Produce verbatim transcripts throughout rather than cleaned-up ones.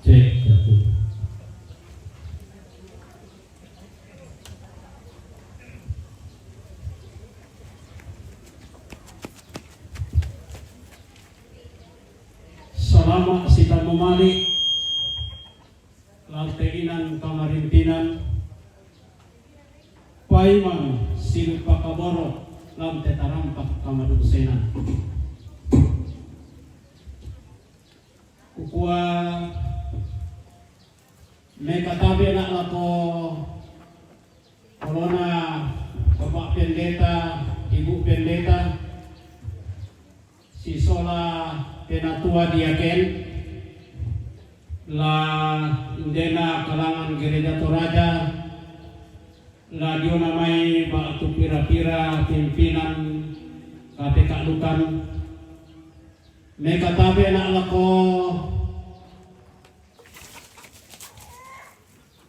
Cek, satu. Salama' sitama mari' lam te inan kamarintinan, paimang silupa kaboro' lam te tarampak kamadu'usenan. Kukua mekatabe na' lako olona Bapa' Pendeta, Ibu Pendeta, si sola penatua diaken, la indena kalangan Gereja Toraja, la diona mai ba'tu pira-pira pimpinan kateka'dukan, mekatabe na' lako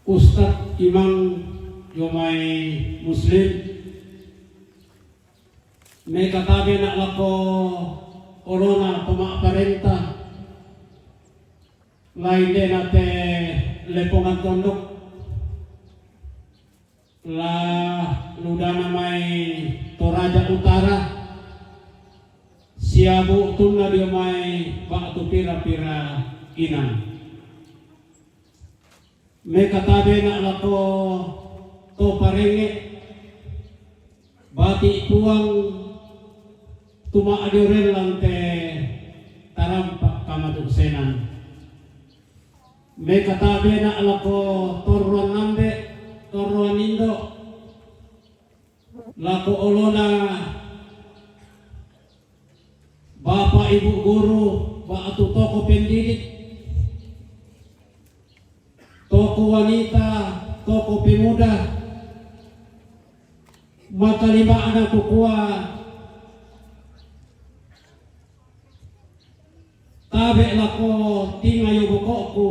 ustad, imang, dio mai muslim, mekatabe na' lako olona pema'parenta, la indena te lepongan tondok, la ludana mai Toraja Utara, sia bu'tunna dio mai ba'tu pira-pira inan. Mekatabe na' lako to parengnge', bati' Puang tuma'dioren lam te tarampak kamadu'usenan. Mekatabe na' lako torroan ambe', torroan indo', lako olona Bapa', Ibu guru, ba'tu toko pendidik, toko wanita, toko pemuda, makalima'na kukua tabe' lako tingayo boko'ku,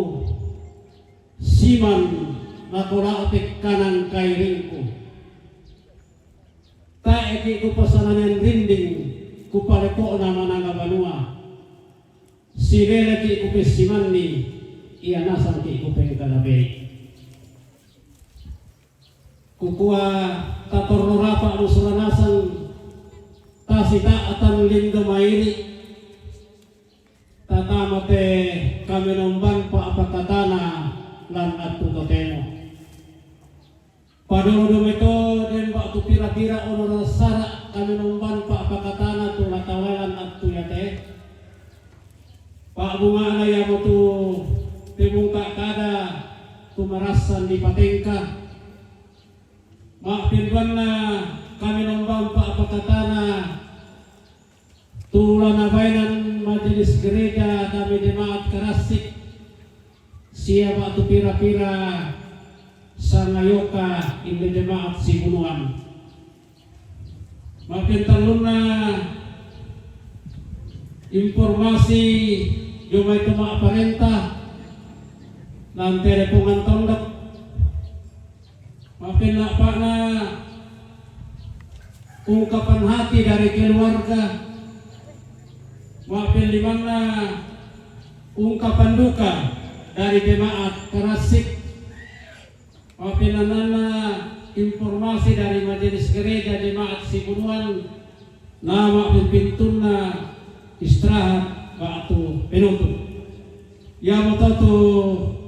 siman lako lao' tekkanan kairingku. Tae' ki' kupasanangen rinding, kupalepo'na mananga banua. Sileleki' kupessimanni, ia nasangki' kupengkalabei. Kukua tatorro rapa' musura nasang, tasita'tan lindo mairi', tatama te kamenomban pa'pakatana lan attu totemo. Padolo-dolo me to den ba'tu pira-pira onoran sara' kamenomban pa'pakatana tu la taola lan attu iate. Pa'bunga'na iamotu pemungka' kada tu marassan dipatengka. Ma'penduanna kamenomban pa'pakatana tu la nabaenan Majelis Gereja dame Jemaat Karassik, sia ba'tu pira-pira sangayoka inde Jemaat Sibunuan. Ma'pentallunna informasi dio mai to ma'parenta lan te lepongan tondok. Ma'penna'pa'na ungkapan hati dari keluarga. Ma'pellimanna ungkapan duka dari Jemaat Karassik. Ma'pennannanna informasi dari Majelis Gereja Jemaat Sibunuan. Na ma'pepintunna istirahat ba'tu penutup. Iamoto tu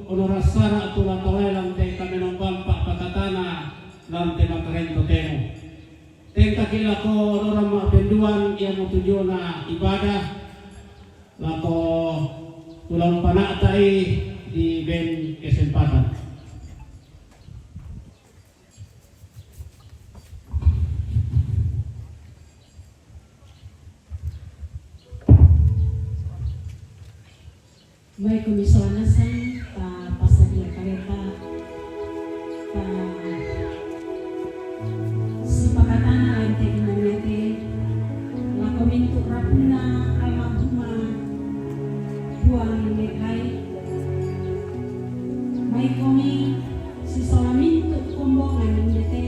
onoran sara' tu la taola lan te kamenomban pa'pakatana lan te makarenta totemo. Tengkaki' lako onoran ma'penduan, iamotu diona ibadah. Lako tulang panata'i di ben kesempatan. Mai komi soanasan, ta pasadia kaleta, ta sipakatana lain te inaniate, lako mintu' rapuna almarhuma Puang Inde Kai. Mai komi sisola mintu' kombongan inde te,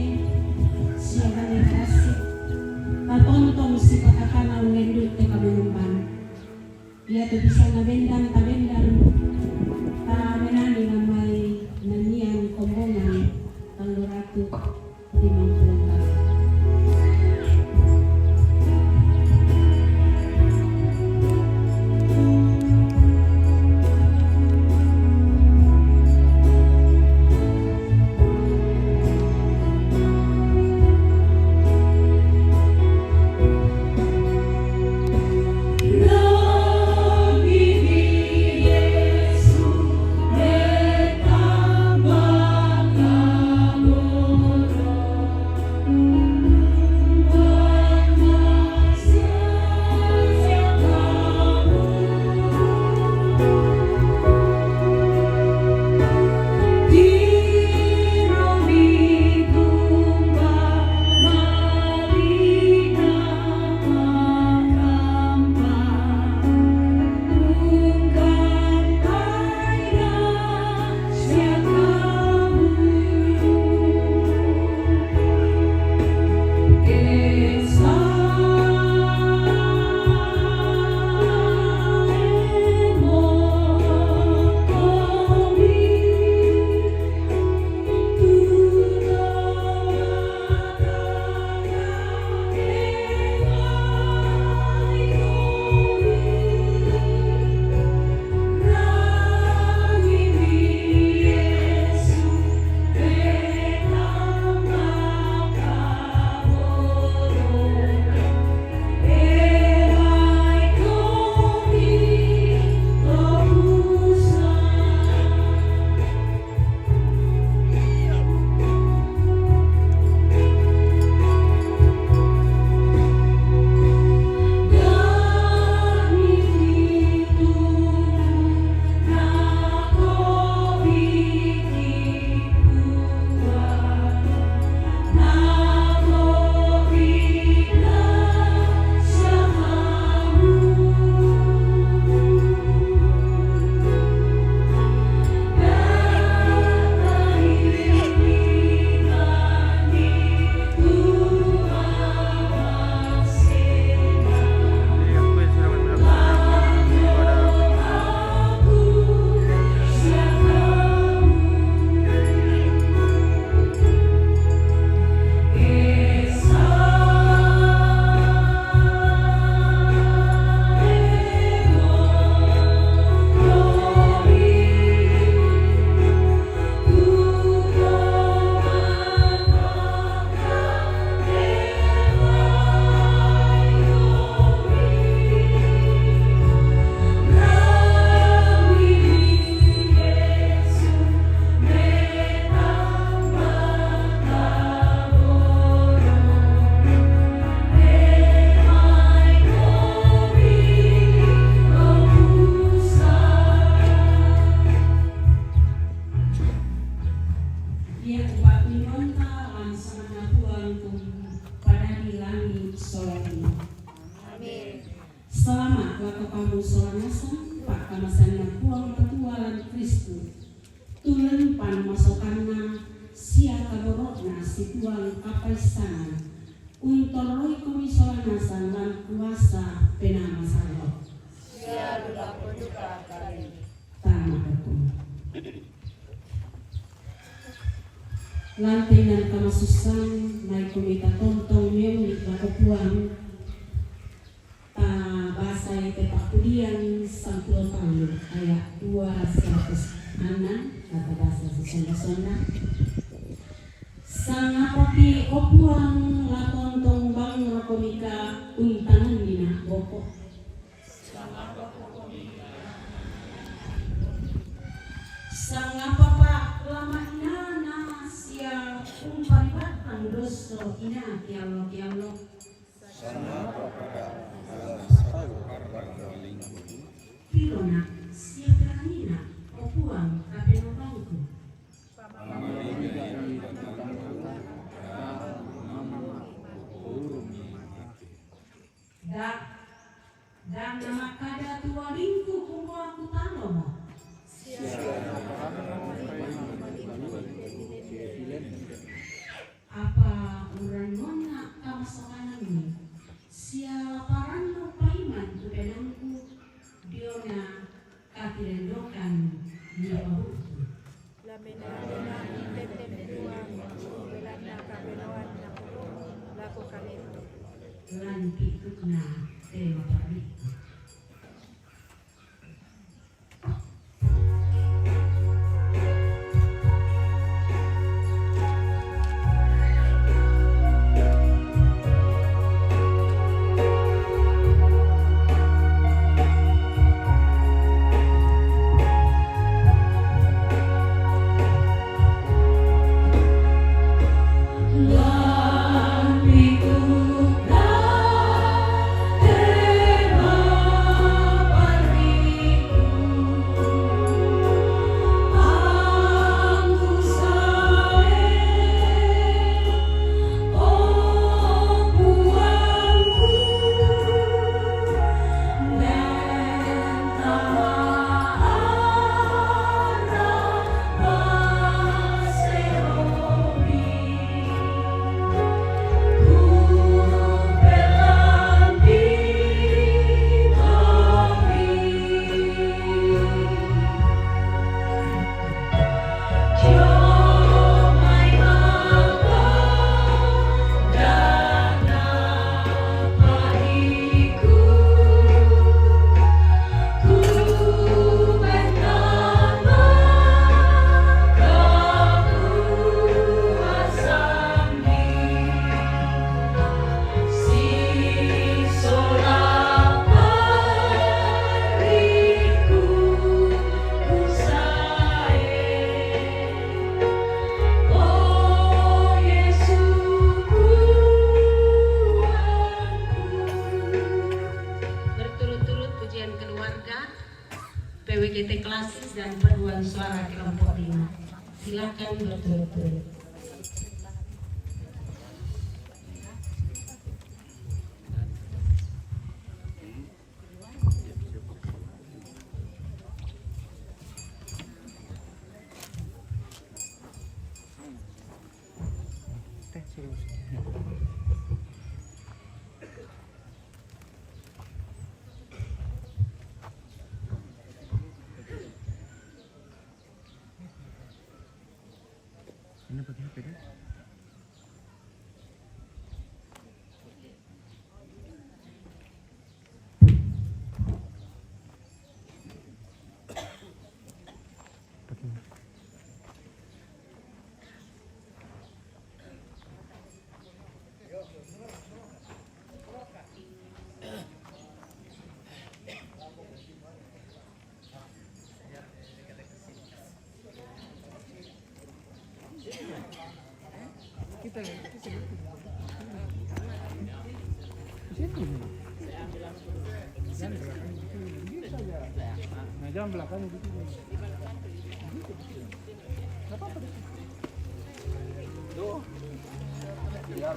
sia bane tasi, ta tontong sipakatana ulendu' te kamanumban. Iatu bisanna bendan tabendan, ta menani namai nanian kombongan tallu ratu limang puluh talu. Ia upa'na lan sanganna Puang tu padadi langi' sola lino. Amin. Salama' lako kamu sola nasang, pa'kamaseanna Puang Matua lan Kristus, tu lempan masokanna sia kaboro'na situang kapaissanan, untorroikomi sola nasang lan kuasa Penaa Masallo'. Sia ru lako duka kalemu. Tama lako. Lan te inan kamasussan, maikomi tatontong miomi lako Puang. Tabasa te Pa'pudian sampulo tallu aya' dua satus annan, la tabasa sosonda-sonda. Sangapaki, o Puang, la tontong bangrokomika untangannina' boko'. Dan namakkada tu walingku, kumua kutalomo. Apa urrennunna kamassakanammi, sia laparannu paiman tu penaangku, diona katilendokan napabu'tu. La mena-, mena-, tette Puang, belanna kapenoanna lako kalento. Lan pittukna te maparriku. Berturut-turut pujian keluarga, P W G T klasik dan paduan suara kelompok lima. Silakan berturut-turut. Ini pakai H P deh. Nah, jangan belakang gitu. Gitu, gitu. Nggak apa-apa deh. Tuh. Biar.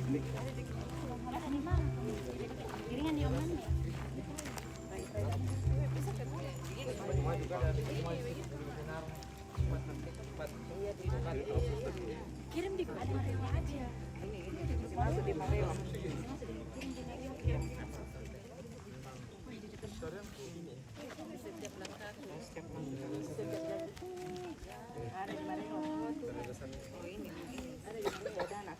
Ini. Piringan di omongan. Kirim di, ada aja. Ini, ini, ini masuk di Mario. Kirim di Mario, kirim. Setiap langkah. Setiap langkah. Ada di Mario. Oh, ini. Ada di Mario, ada anak.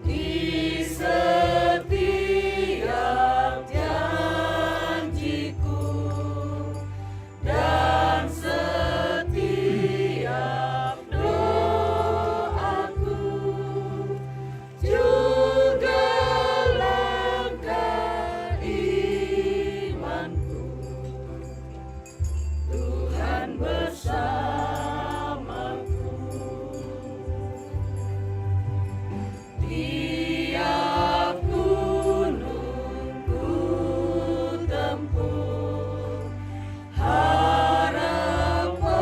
Di setiap janjiku dan setiap doaku, juga langkah imanku, Tuhan bersamaku. Tiap gunung ku tempuh, harapanku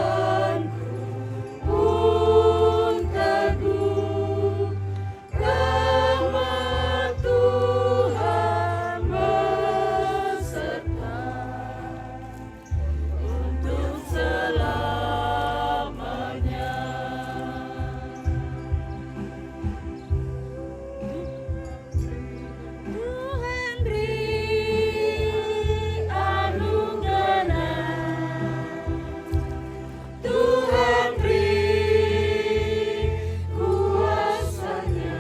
pun teguh. Rahmat Tuhan beserta untuk selamanya. Tuhan beri anugerahnya. Tuhan beri kuasanya.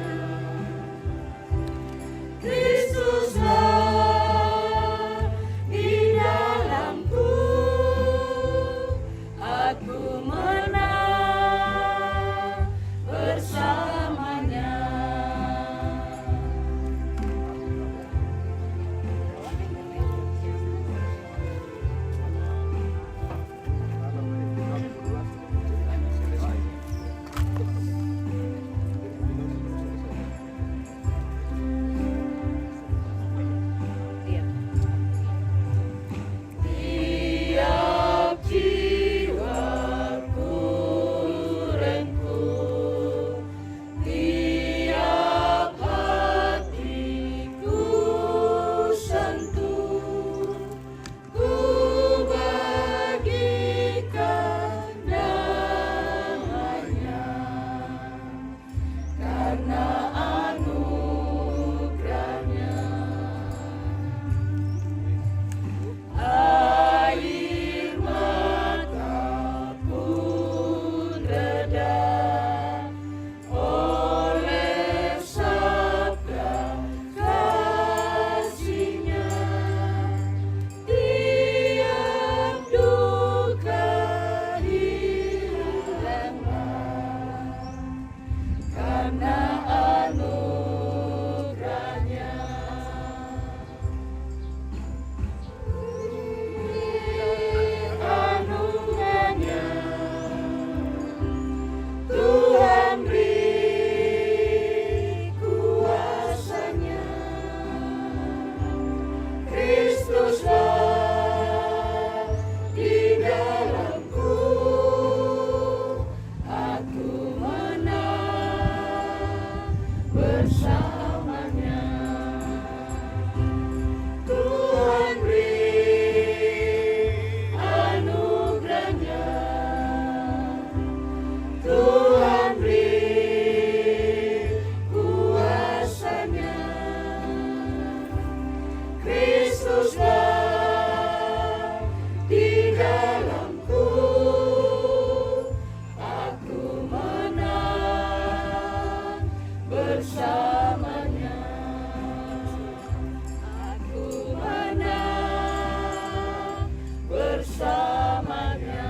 Kristuslah di dalamku, aku menang bersamanya. Tiap jiwaku rengkuh, tiap hatiku sentuh, ku bagikan damainya karena anugerahnya. Air mata pun reda oleh sabda kasihnya, tiap duka hilanglah karena anugerahnya. Anugerahnya, Tuhan beri kuasanya. Kristuslah di dalamku, aku menang bersamanya. Tuhan beri anugerahnya, Tuhan beri kuasanya. Kristuslah di dalamku, aku menang bersamanya. Aku menang bersamanya.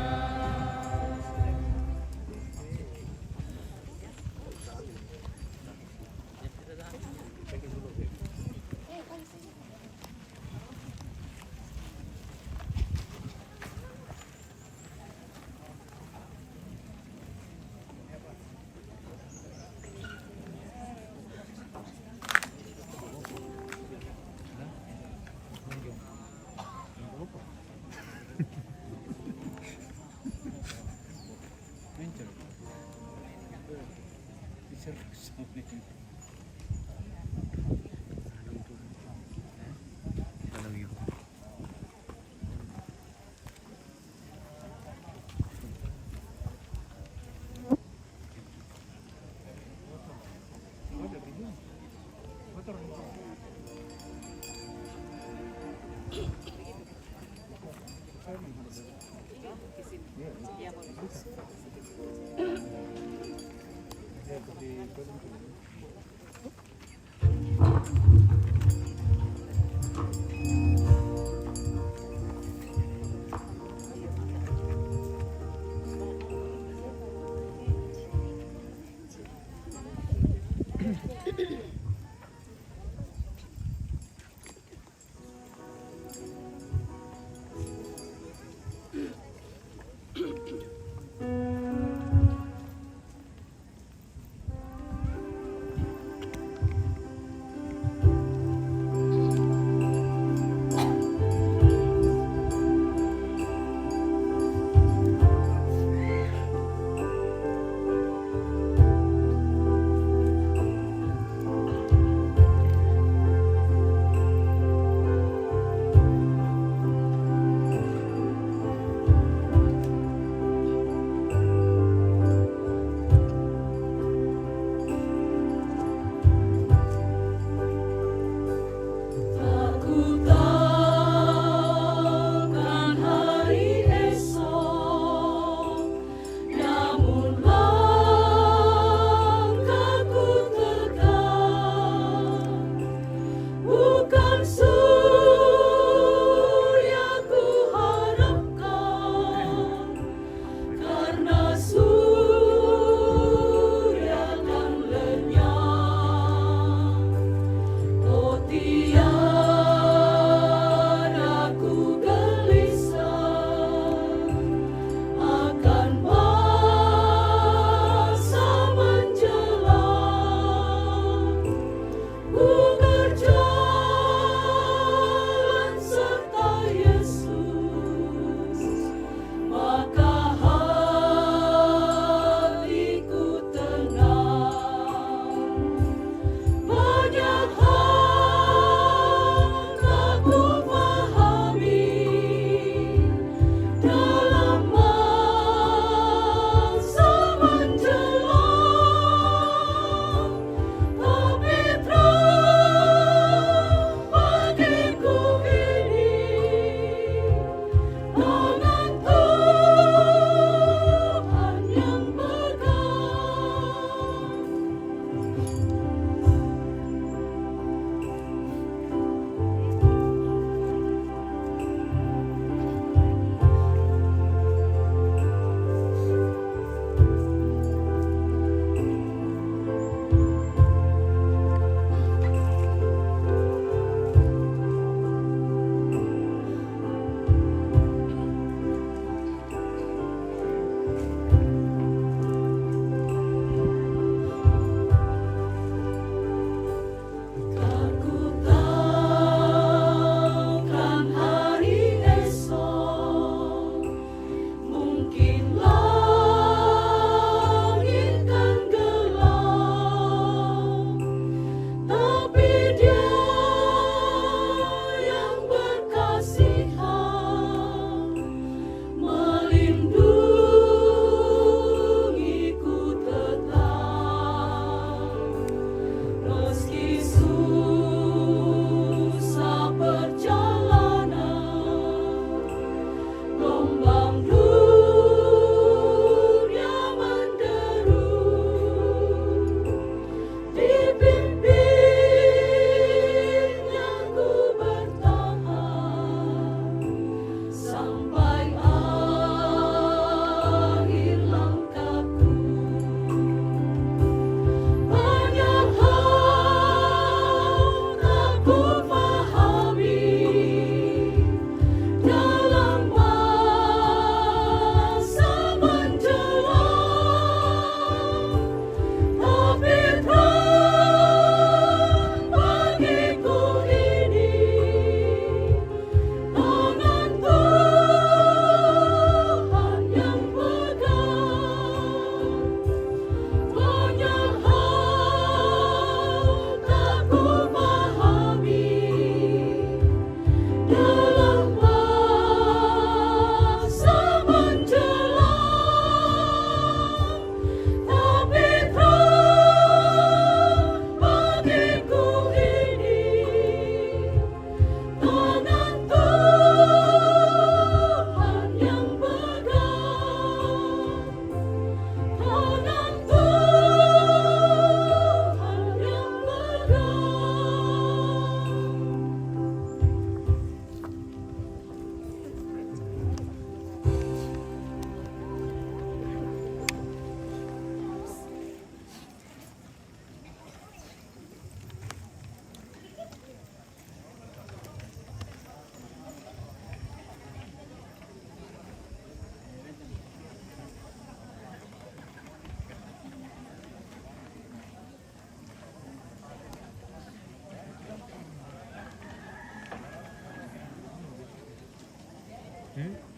Hmm?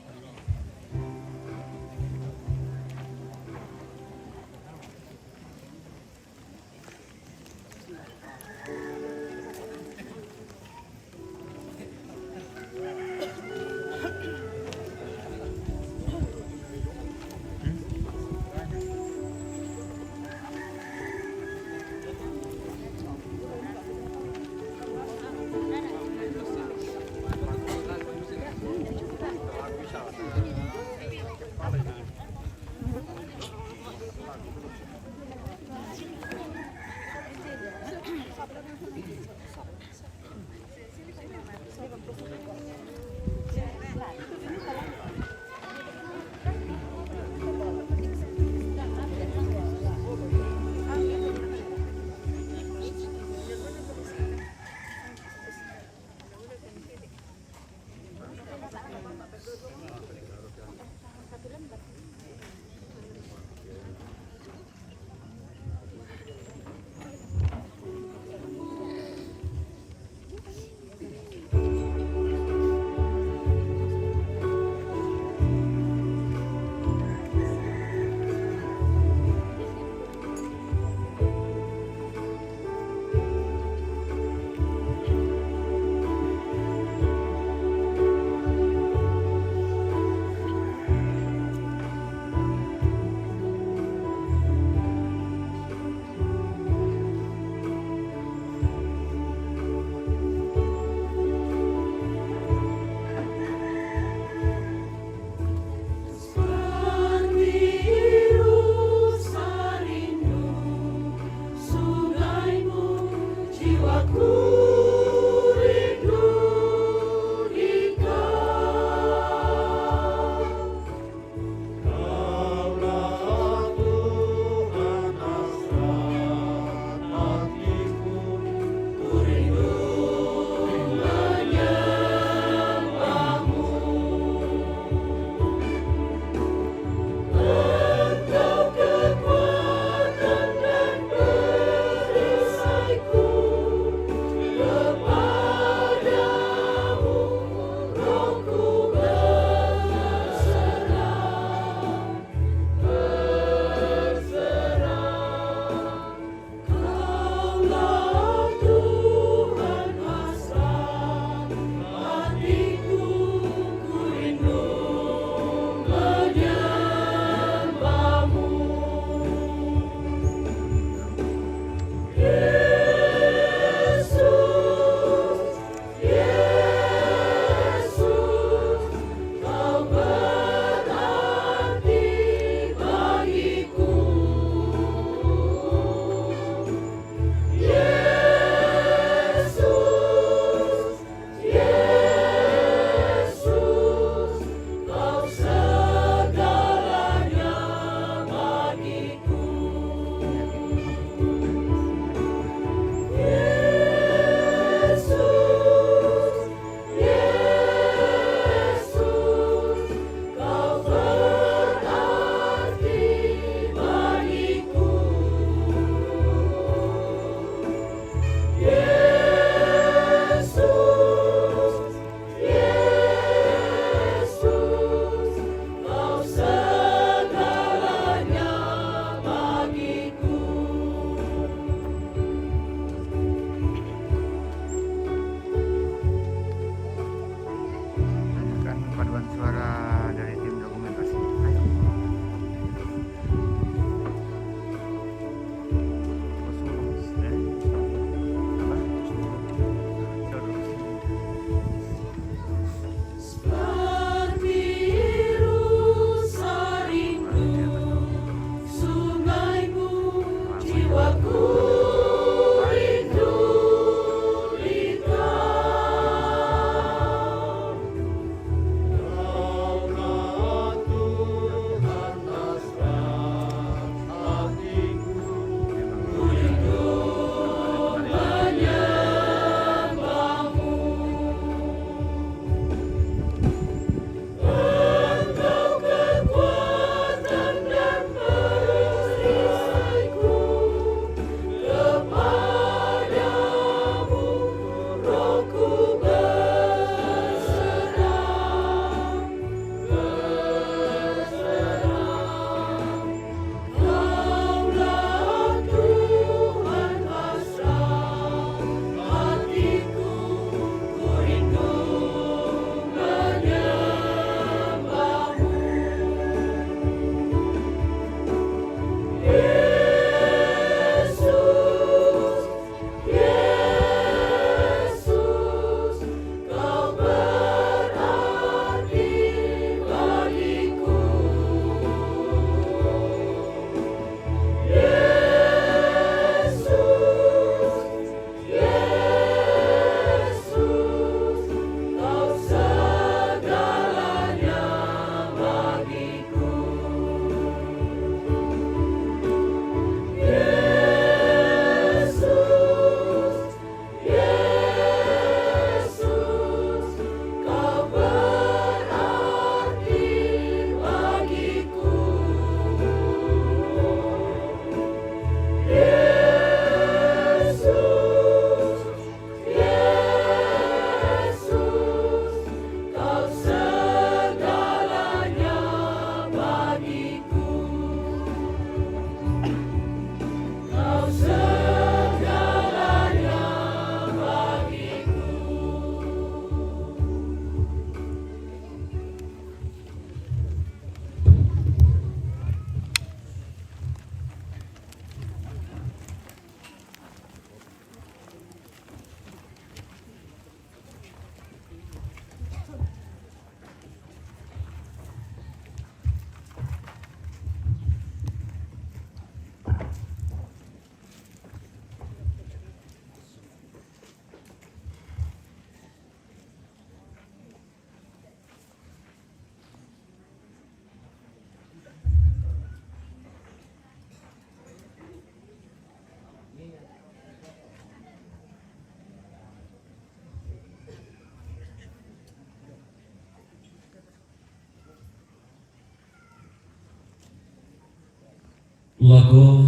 Lako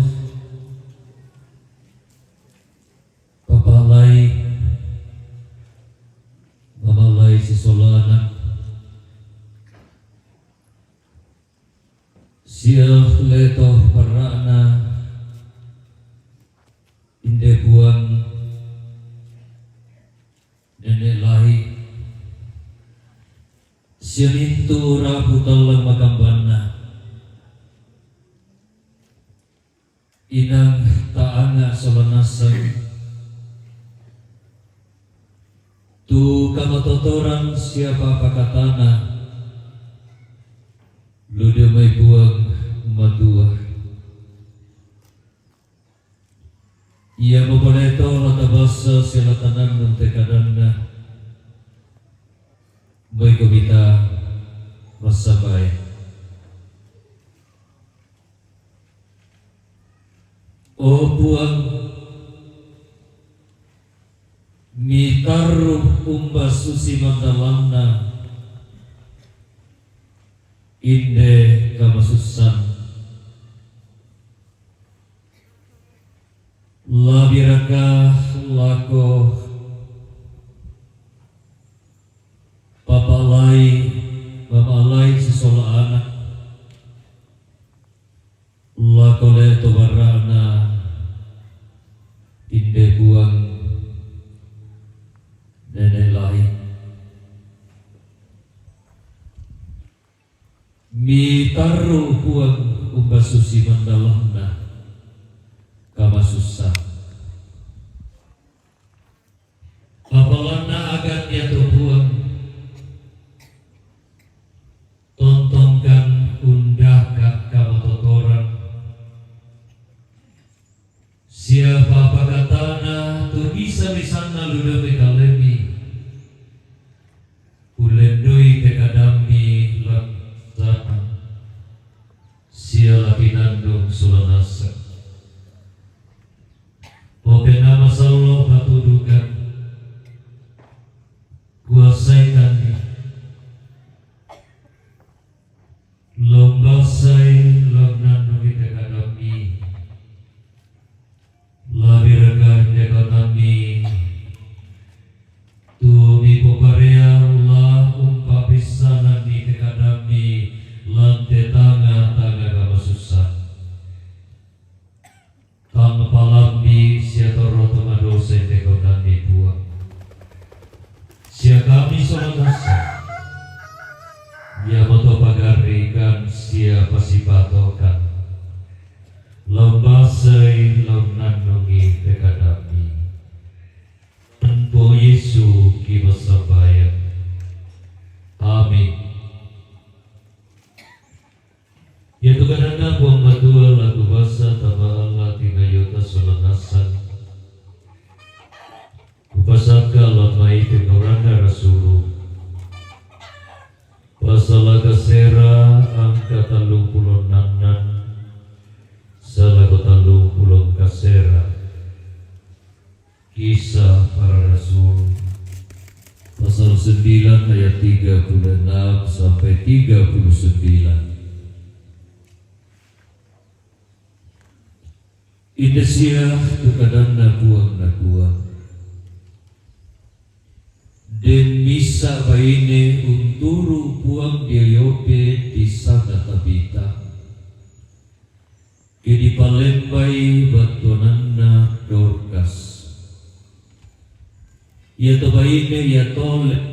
papa' lai, mama' lai si sola anak, sia leto para'na inde Puang, nene' lahi, sia mintu' rapu tallang makambanna. Inang ta'anga' sola nasang tu kamatotoran sia papakatana, lu dio mai Puang Matua. Ia mopaleto la tabasa sia la tanannung te kadanna, mai komita massabai. O Puang, mitarru umbasusi mandalanna inde kamasussan. Labiraka lako papa' lai, mama' lai si sola anak, lako leto bara'na inde Puang, nene' lahi. Mitarru Puang umbasusi mandalanna kamasussan. Apalanna agan ia to Puang, tontongkan undaka kamatotoran, sia papakatana tu bisa-bisanna lu dio mai kalemi, ulendui te kadammi laksana sia la tinannung sola nasang. O Penaa Masallo', patudukan, kuasaikanni, la umbasai, la unnannungi te kadammi, labiraka inde kadanmi tu mipoparea la umpabissananni te kadammi lan te tanga-tanga kamasussan. Tang palambi sia torro to madosa inde kadanmi Puang. Sia kami sola nasang, iamoto pagarrikan sia pasipatokan, la umbasai, la unnannungi te kadammi. Lan Puang Yesu kimassambayang. Amin. Iatu kadanNa Puang Matua la kubasa tama Allah tinayota sola nasang. Kupasakka' lan mai te Koranna Rasulu', pasala kasera angka tallumpulo ennannan, sae lako tallumpulo kasera. Kisah Para Rasul, pasal sembilan ayat tiga puluh enam sampai tiga puluh sembilan. Inde sia tu kadanNa Puang nakua, den misa' baine unturu' Puang dio Yope disanga Tabita. Ke dipalembai battuananna Dorkas. Iato baine iato le-,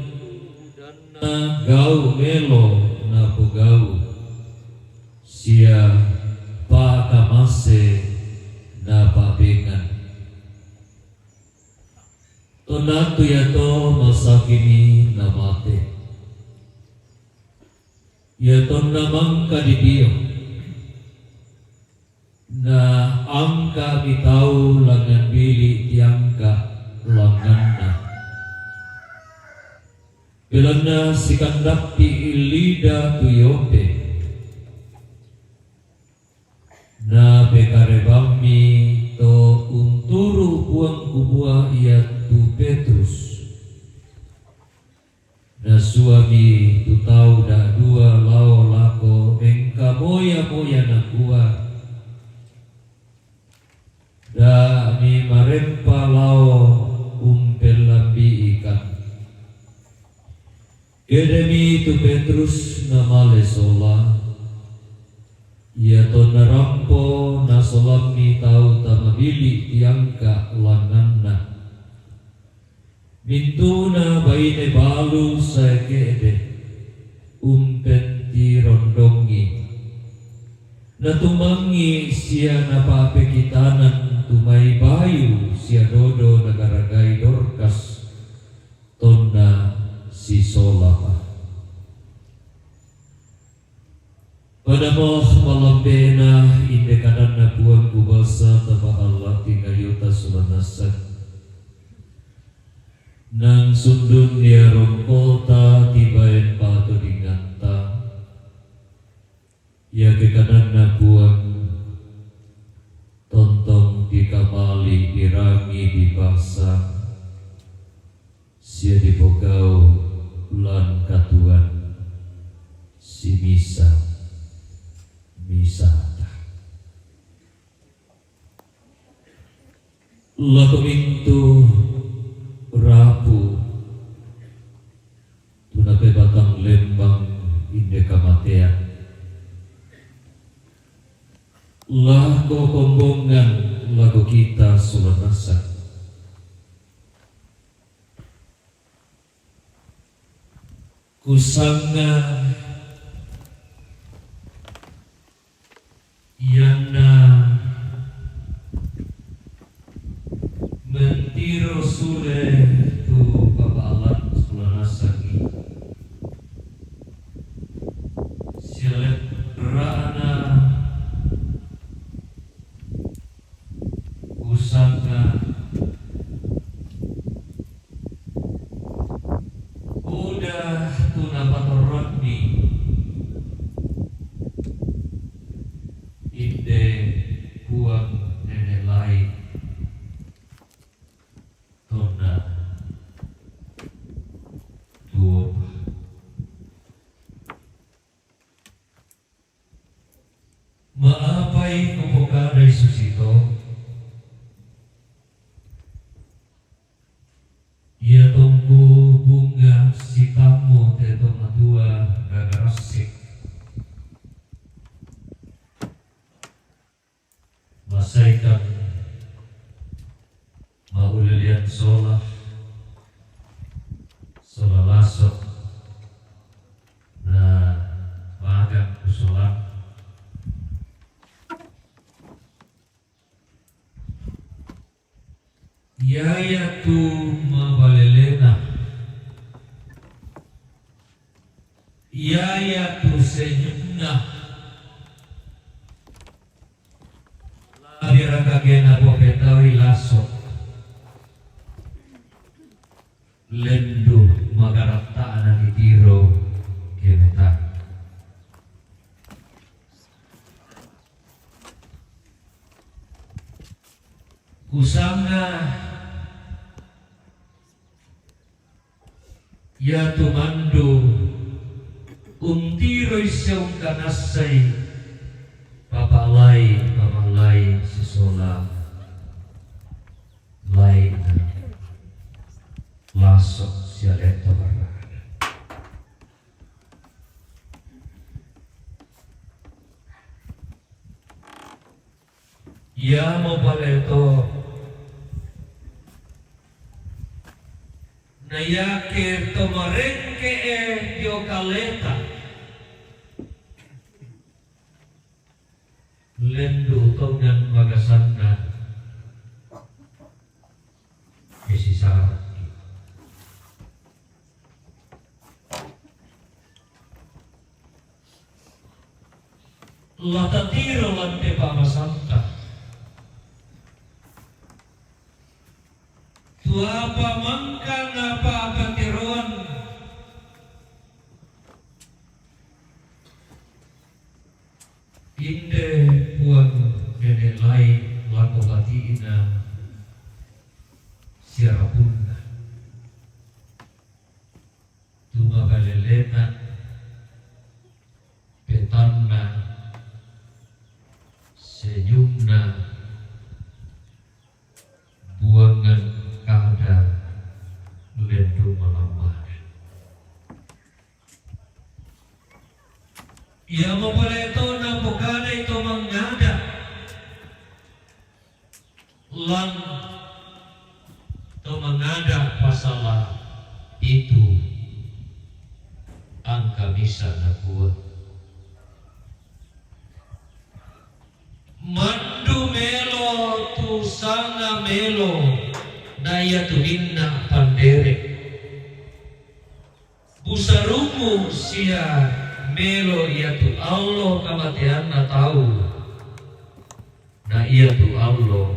gau' melo napogau', sia pa'kamase napa'bengan. Tonna attu iato masakini namate. Ia tonna mangka didio, naangka'mi tau langngan bili' tiangka' langnganna. Belanna sikandappi' Lida tu Yope. Napekarebammi to unturu' Puang kumua iatu Petrus. Nasuami tu tau da'dua lao lako mengkamoya-moya nakua, Kedemi tu Petrus namale sola, ia tonna rampo nasolammi tau tamabili tiangka langanna. Mintuna baine balu sae ke'de umpentirondongi. Natumangi sia napa'pekitanan tu mai bayu sia dodo nagaragai Dorkas tonna sisolapa. Padamo mallambena inde kadanna Puang ku basa taba Allah tingayuta sulanasa. Nang sundun ia rongkota tibaen patu dinganta. Iake kadanna Puang, tontong dikamali dirangi dibasa, sia dipogau lan katuoan simisa-misata. Lako mintu rapu tu napebatang lembang inde kamatean. Lako kombongan lako kita sulanasa. Kusanga ianna mentiro sule tu papalan sulanasaki. Sialetterana kusanga Udah tu napatorroanni inde Puang Nene' Lai tonna tuopa. Maapai kupokadai susito? Ia tongku bunga sitammu te to matua gagarassik. Masaikan maulilian sola, sola laso, na magang kusolang. Iaya tu mabalelena, iaya tu senyumna, labiraka gena popetawi laso, lendu magaratta'na ditiro kemetang. Kusanga iatu mandu untiroi sia ungkanassai papalai, papalai sisola laina laso sia letto barrana. Iamo paleto, na iake to marengke'e dio kaleta, lendu tongan magasanna e sisaraki. La tatiro lan te pa'masanta. Tu apa mangka napa'patiroan inde Puang Nene' Lai lako bati'na sia rapunna. Tu mabalelena, petanna, senyumna, buangan kada lendu malammana. Ia mapaleto na pokadai to mangada. Lan to mangada pasala itu angka misa nakua. Mandu melo tu sanga melo na ia tu ninna pandere. Busarummu sia melo ia tu allo kamateanna tau, na ia tu allo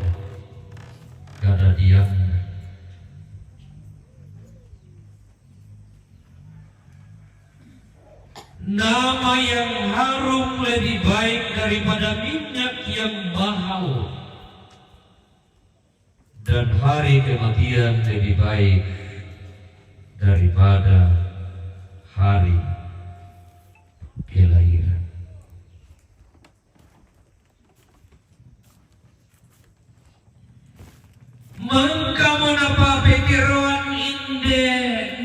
kadadianna. Nama yang harum lebih baik daripada minyak yang mahal, dan hari kematian lebih baik daripada hari kelahiran. Mangkamo napapetiroan inde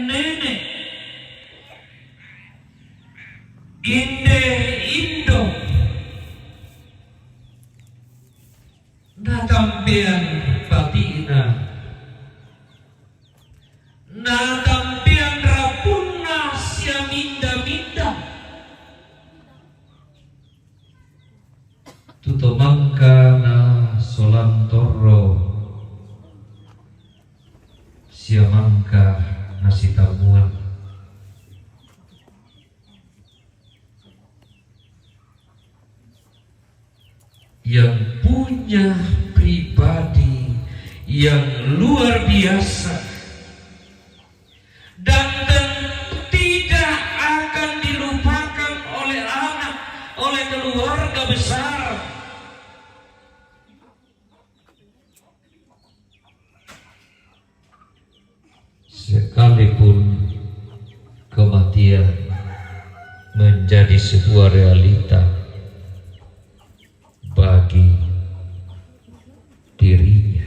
nene, inde indo, natampean pati'na, natampean rapunna sia minda-minda. Tu to mangka nasolan torro sia mangka nasitamuan. Yang punya pribadi yang luar biasa dan tentu tidak akan dilupakan oleh anak, oleh keluarga besar. Sekalipun kematian menjadi sebuah realita bagi dirinya.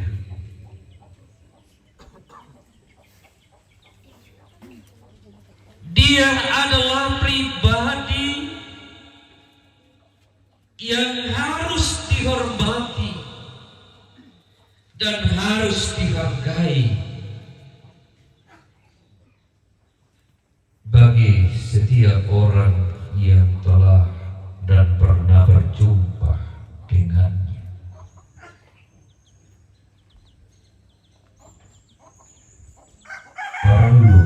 Dia adalah pribadi yang harus dihormati dan harus dihargai bagi setiap orang yang telah dan pernah berjumpa dengannya. Parallu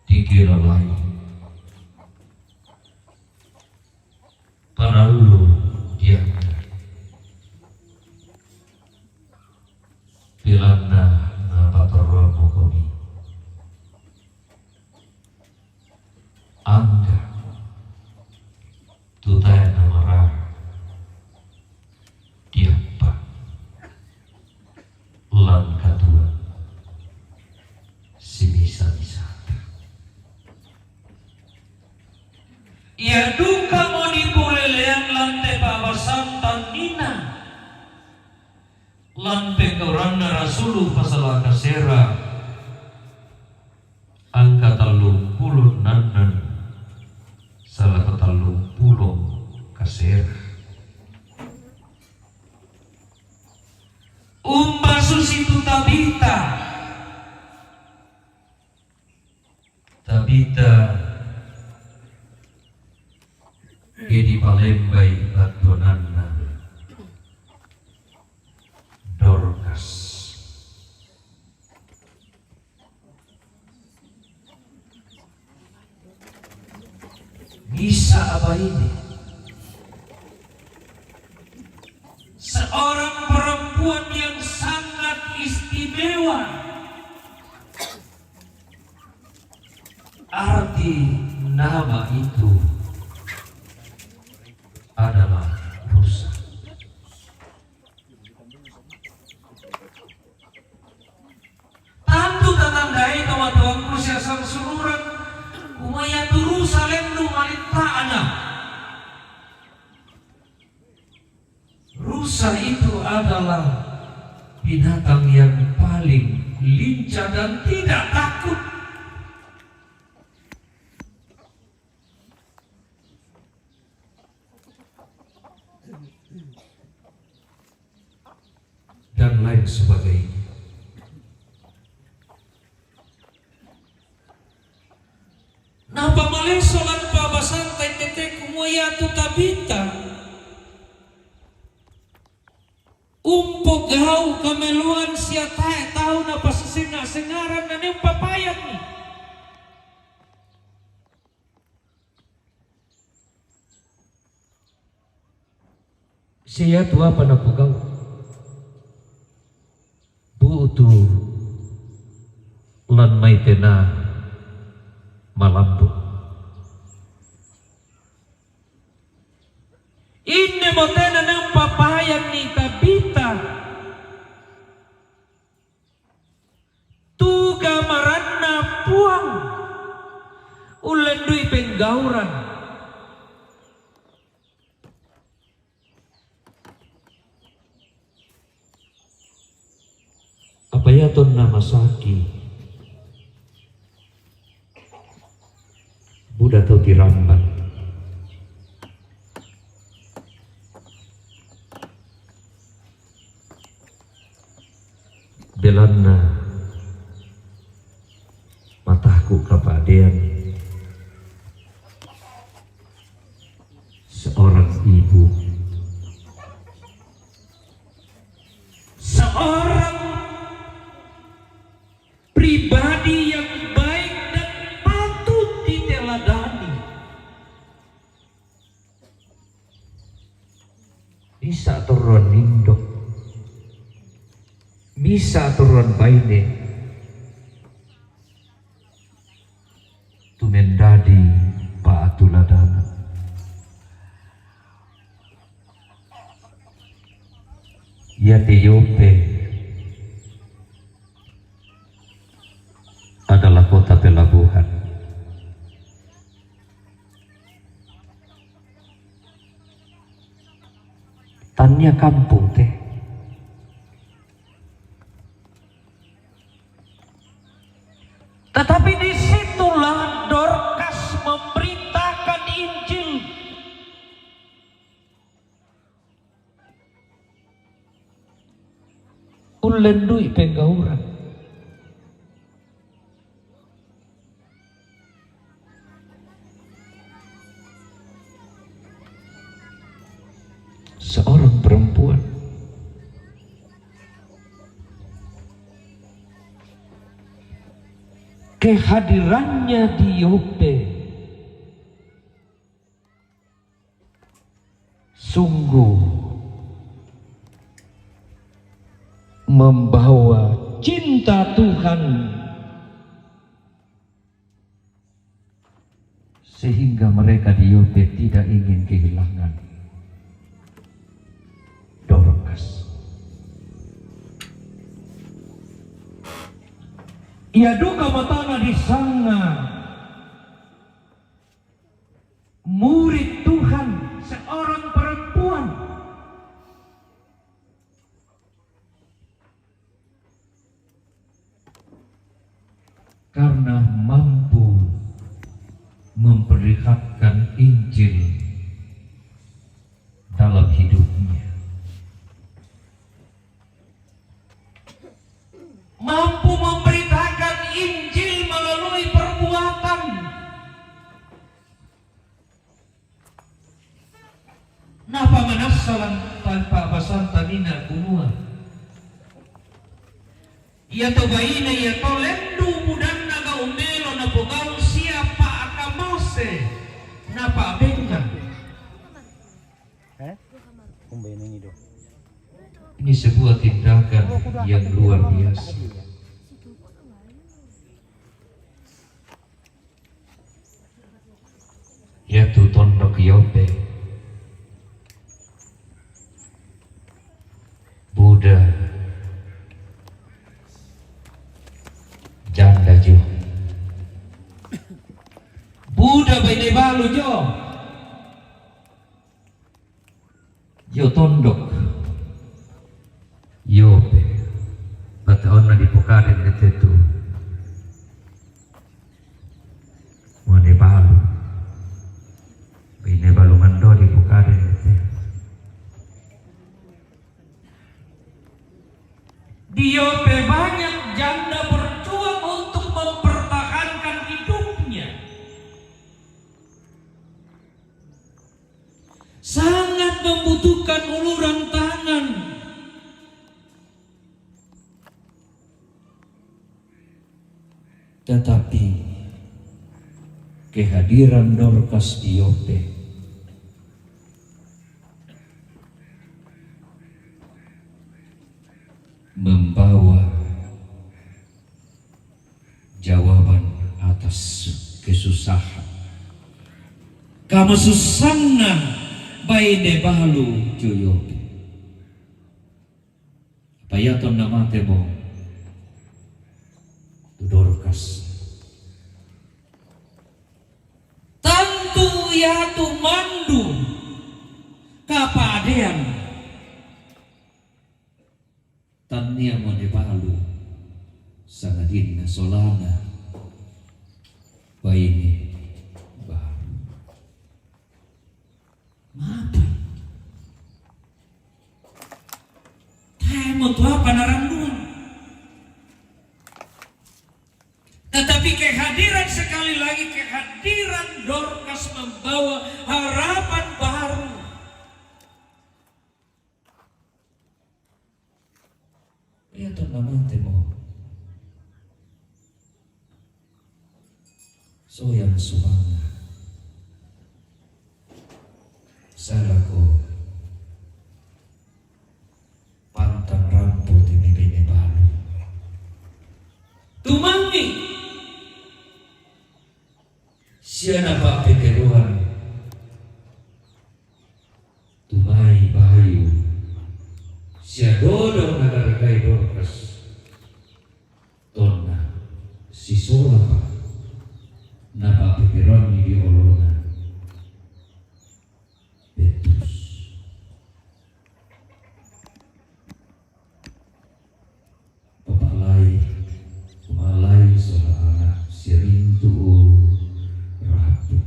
tikilalai parallu diangga. Belanna napatorroammo komi. Angga tu tae namaraha diappa lan katuoan simisa-misata. Ia dukamo nipoleleang lan te pa'basang tannina, lan pekauranna rasulu pasala kasera, angka tallumpulo ennanna sala patallumpulo kasera. Umba susitu Tabita, Tabita ke dipalembai battuananna Dorkas. Bisa apa ini? Seorang perempuan yang sangat istimewa. Arti nama itu adalah rusa. Tantu tatandai tomatoangku sia sangsururang, kumaya tu rusa lendu malitta'na. Rusa itu adalah binatang yang paling lincah dan tidak takut. sebagainya. Napa maleso lan pa'basanta i' tete kumua iatu Tabita umpogau' kameloan sia tae' tau napasisenga'-sengaran, na ne umpapayanni. Sia iatu apa napogau'? Bu'tu lan mai tena malambu'. Inne mo tena ne umpapayanni Tabita tu gamaranna Puang, ullendu'i penggauran. Apa ia tonna masaki buda tau tiramban. Belanna mataku kapa'dean seorang ibu, seorang pribadi yang baik dan patut diteladani. Misa' torroan indo', misa' torroan baine, tu mendadi pa'tuladanan. Iate Yope adalah kota pelabuhan. Tania kampung te. Tetapi disitulah Dorkas memberitakan Injil. Ullendu'i penggauran. Seorang perempuan. Kehadirannya di Yope sungguh membawa cinta Tuhan, sehingga mereka di Yope tidak ingin kehilangan Dorkas. Ia duka matana di sanga murid Tuhan, seorang perempuan. Karena mampu memperlihatkan Injil dalam hidupnya. Mampu memberitakan Injil melalui perbuatan. Napa manassa lan tanpa basanta nina kumua, ia to baine ia to lendu' budanna gau' melo napogau' sia pa'kamase napa'bengngang. Eh? Kumbai nang ido. Ini sebuah tindakan yang luar biasa. Iatu tondok Yope, buda janda jo, buda baine balu jo. Io tondok Yope, bata onna dipokaden dete tu mane balu, bine balu mando dipokaden dete. Janda berjuang untuk mempertahankan hidupnya. Sangat membutuhkan uluran tangan. Tetapi kehadiran Dorcas di Yope membawa jawaban atas kesusahan. Kama susahna baine balu jo Yope. Apa ia tonna matemo tu Dorcas? Tantu ia tu mandu kapadean. Tannia mo ne balu sangadinna solana baine balu. Mate. Tae mo tu apa narannuang. Tetapi kehadiran, sekali lagi, kehadiran Dorcas membawa harapan baru. Ia tonna matemo soyang sumanga. Salako pantang rampo te mai baine balu. Tumangi sia napapeteroan tu mai bayu sia dodong nagargai Dorcas. Tonna sisola pa napapeteroanni di olona Petrus. Papalai, malai sola anak sia mintu rapu.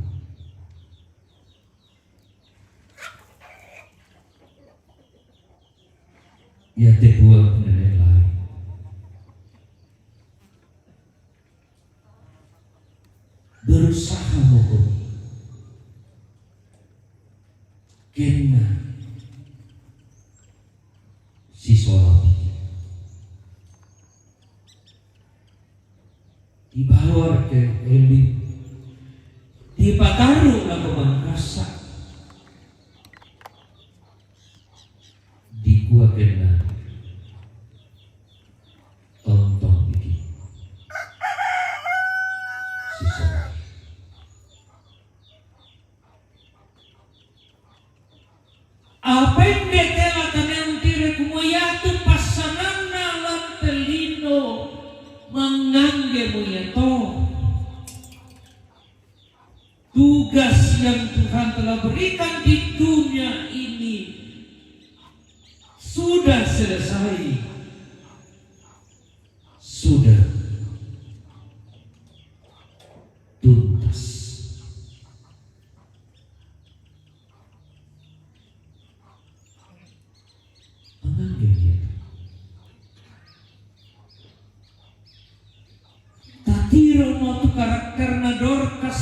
Ia te Puang nene lai. Berusaha moko kenna sisola. Dibawa ke elit, dipataru lako mangkasa, dikua kenna tontong iki sisola. Apa ende tela taneang tire kumua iatu passananna lan te lino mangngangge muiato. Tugas yang Tuhan telah berikan di dunia ini sudah selesai, sudah tuntas. Tatiro mo tu karakterna Dorcas.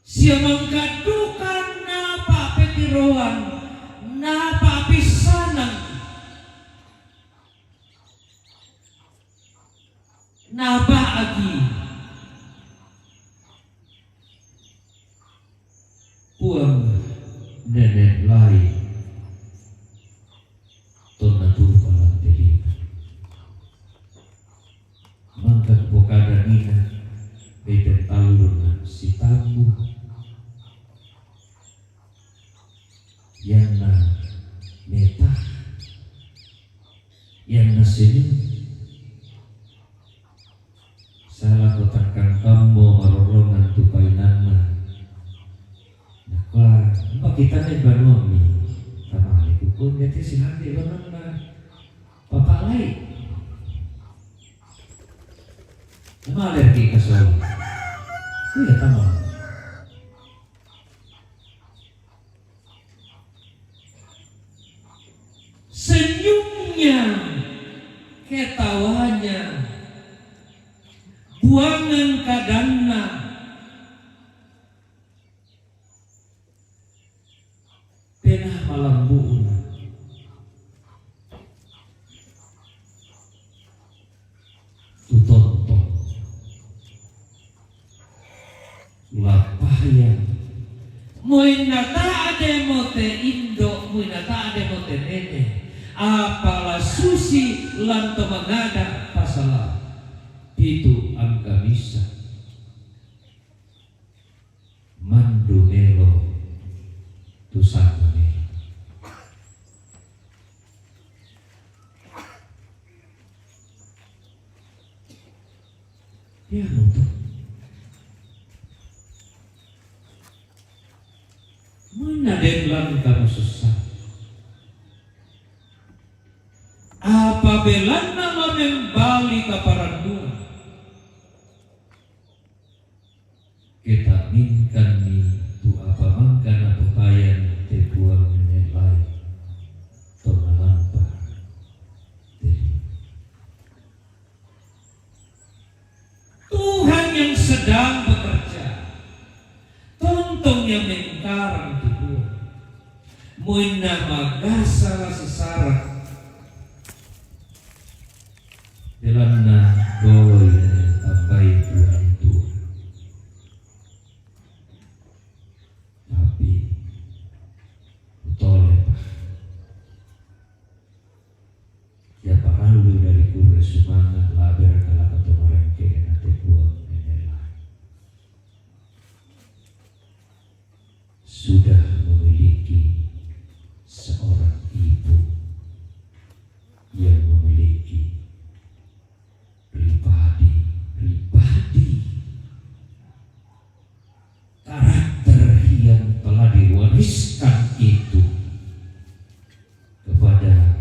Sia mangkaduka napapetiroan, napapissanang. Naba'gi Puang nene lai tonna tupa lan te lino. Mangka kupokada nina, bete tallunna sitambu, ianna meta, ianna seni. Salako takkangkammo marorrongang tu painanna. Nakua, "Mpa kita ne banuammi." Tamale kukun, "Iate silande bananna Papa Lai." Namale ki kasau. Iya, tamang. Seng Buangan kadanna, pena malambu'na. Tutontong. Lapayang. Muinna ta'demo te indo', muinna ta'demo te nene'. Apa la susi lanto mangada pasala pitu angka misa. Mandu melo tu sanna melo. Iamo to. Muinna den lan kamu sussa. Apa belanna la membali kaparannuan. Keta'mingkanni tu apa mangka napopayan te Puang nene' lain, tonna lampa te lino. Tuhan yang sedang bekerja, tontong yang mengkarang tu Puang. Muinna magasa la sisara. Belanna doloi nene' tambai Puang Tuhan. Tapi, utole pa. Ia parallu dari kurre sumanga' labera kalapa to marengke na te Puang nene' lain. Sudah memiliki seorang ibu yang memiliki pribadi-pribadi karakter yang telah diwariskan itu kepada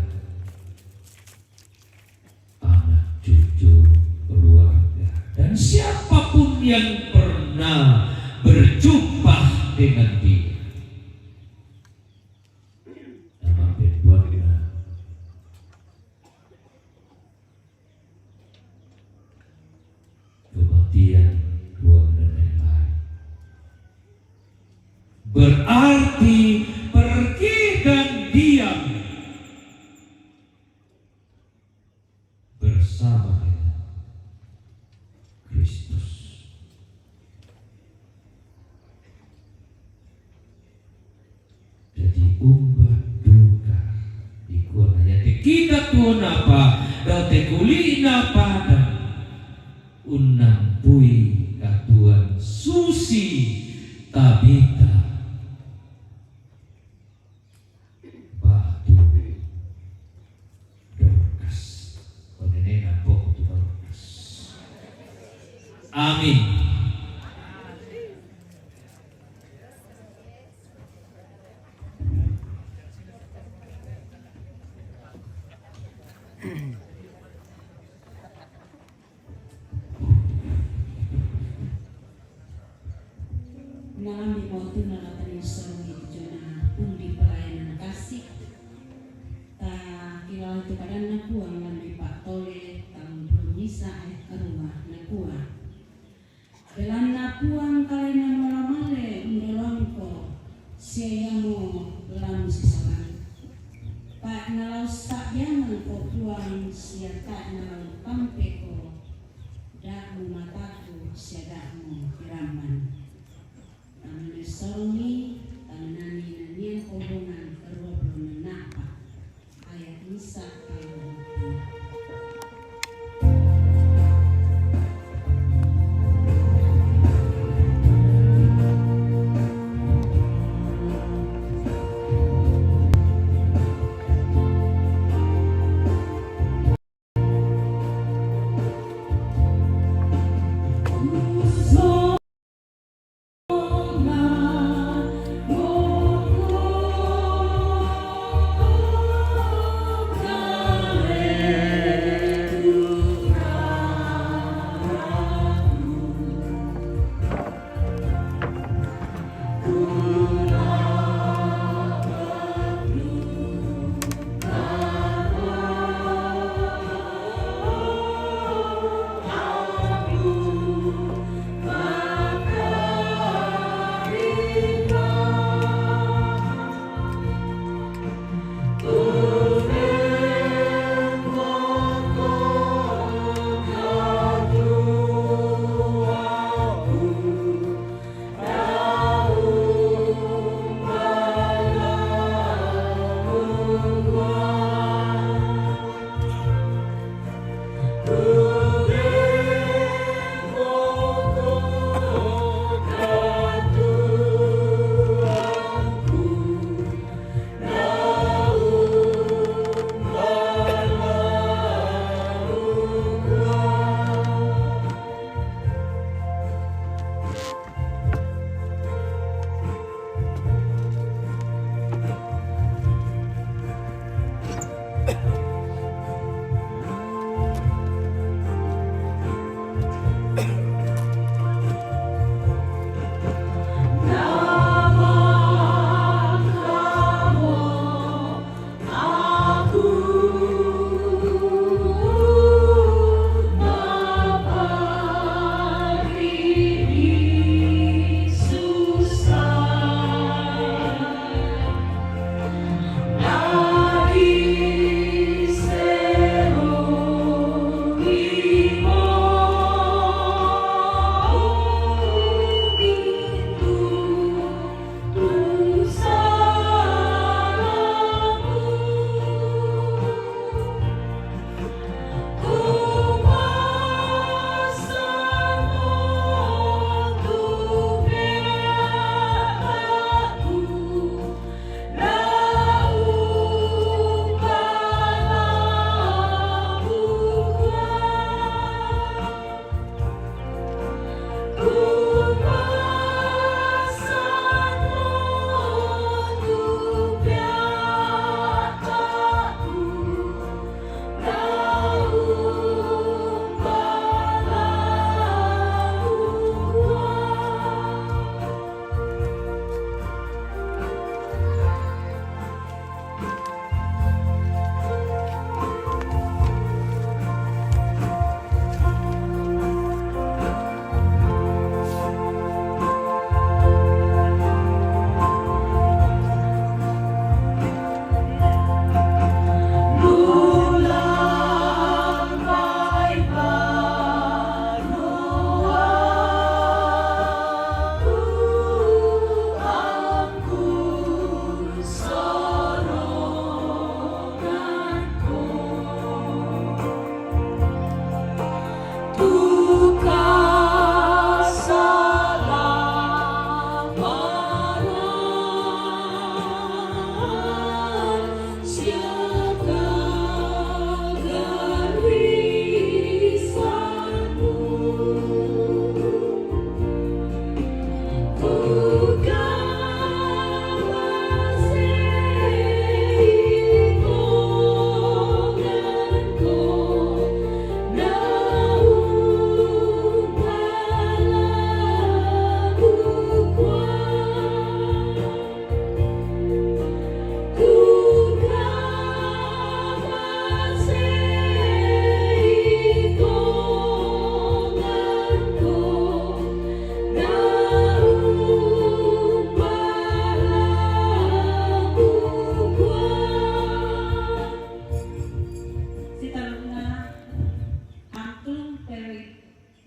anak cucu keluarga dan siapapun yang pernah berjumpa dengan dia. Nama pembuatnya kematian Puang nene' lain. Berarti pergi dan diam bersama dengan Kristus. Jadi umba duka dikua na iate kita tuo napa dao te kuli'na pada unnampui katuoan susi Tabita ba'tu Dorkas. Konenena poko tu Dorkas. Amin. Nalami waktuna la tania sorong i tu jona pundi pelayanan kasih. Ta kilala tu kadanna Puang lanri pa'tole taung pulu misa e karua nakua. Belanna Puang kalaenna mala male undoloangko, sia iamo la musisolang. Tae' nala ussa'biangangko Puang sia tae' nala umpampeko, da' mumataku sia da' mupiramman. Tamane sorongi, tamanani nanian kobongan karua pulu nenna'pa. Aya' misa' tau.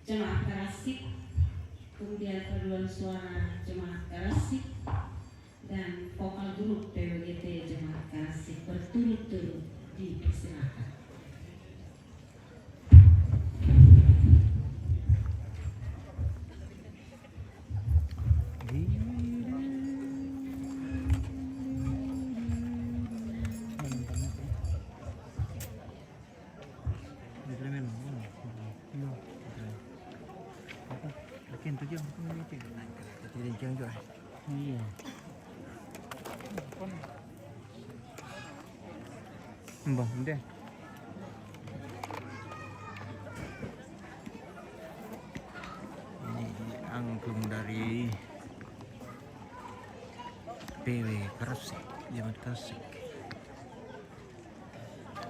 Jemaat Karasik, kemudian paduan suara Jemaat Karasik, dan vokal grup P W G T Jemaat Karasik berturut-turut dipersilakan. Iya. Mbah, ndeh. Ini angklung dari P W Kresik, Jemaat Kresik.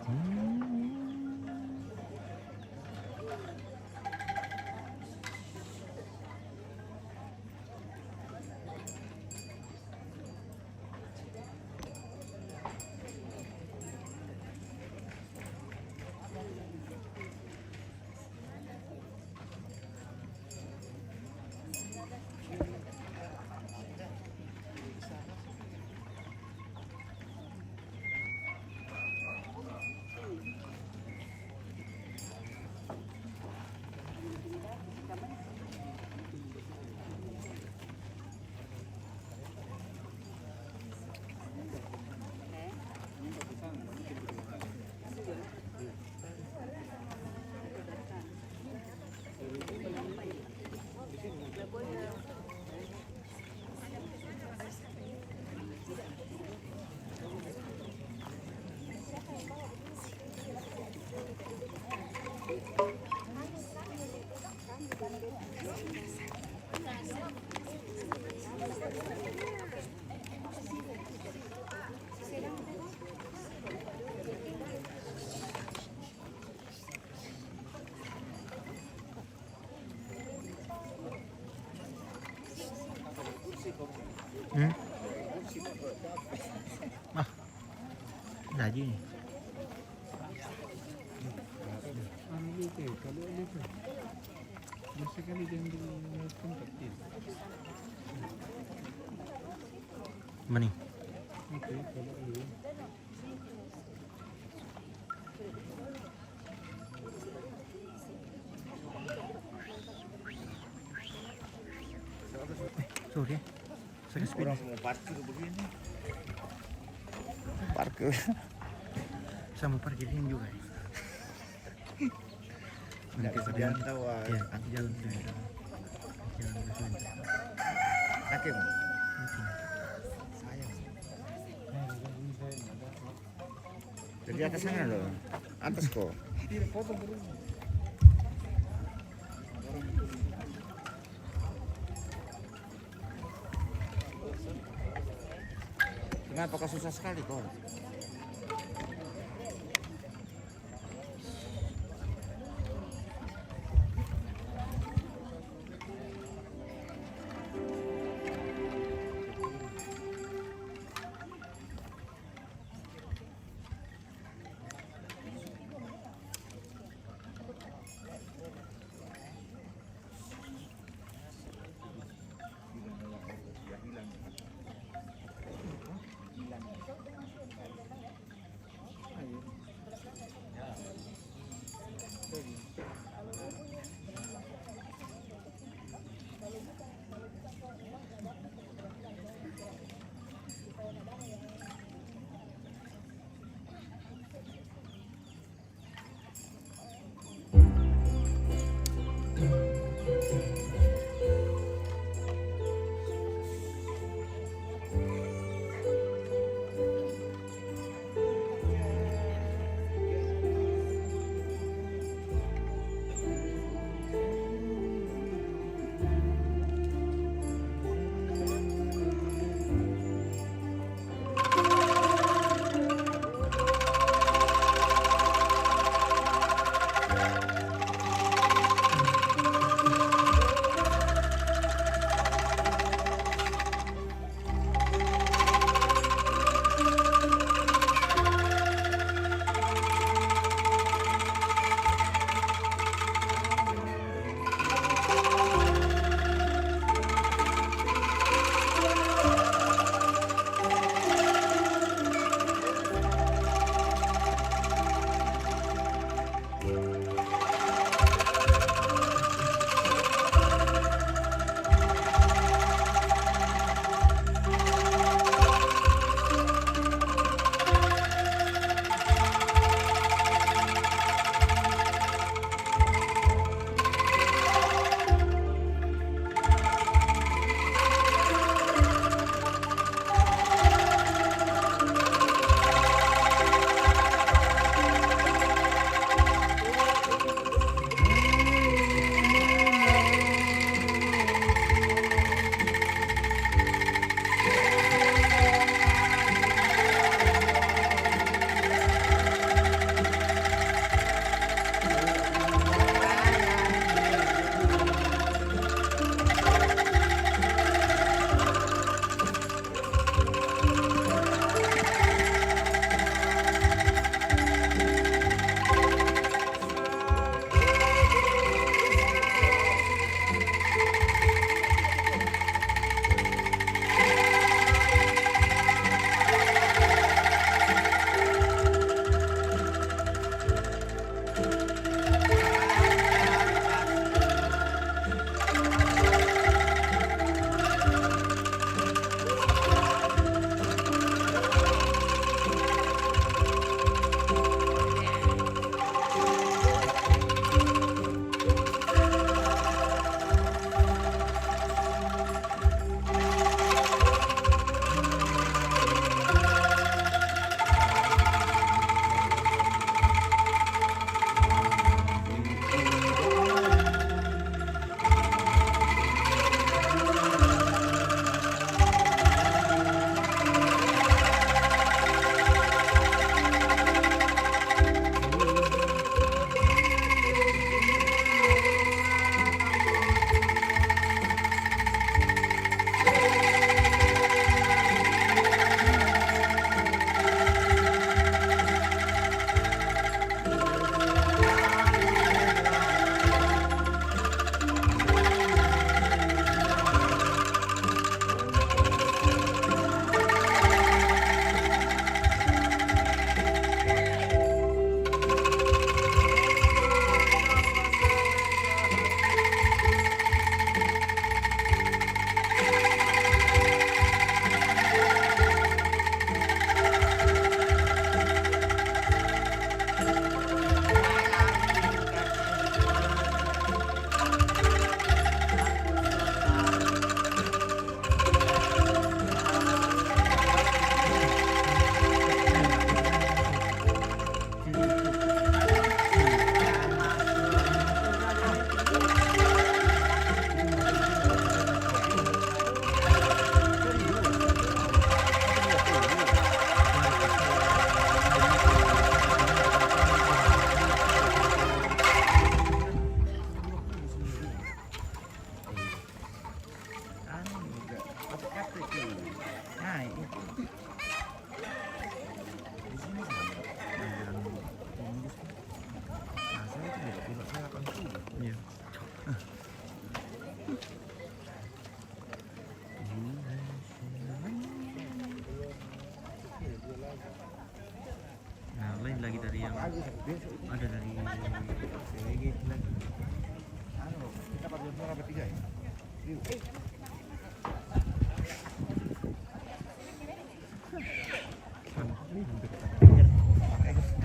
Hmm. Hmm? Ah, lagi ni. Mana ni? Sorry, eh. Sakit sepeda. Orang mau parkir begini. Parkir. Sama parkir ini juga, eh. Nggak bisa jalan tahu, ah. Iya, jalan sepeda. Jalan sepeda. Kaki, Bang? Kaki. Sayang. Dari atas sana loh. Atas kok. Kenapa kok susah sekali kok?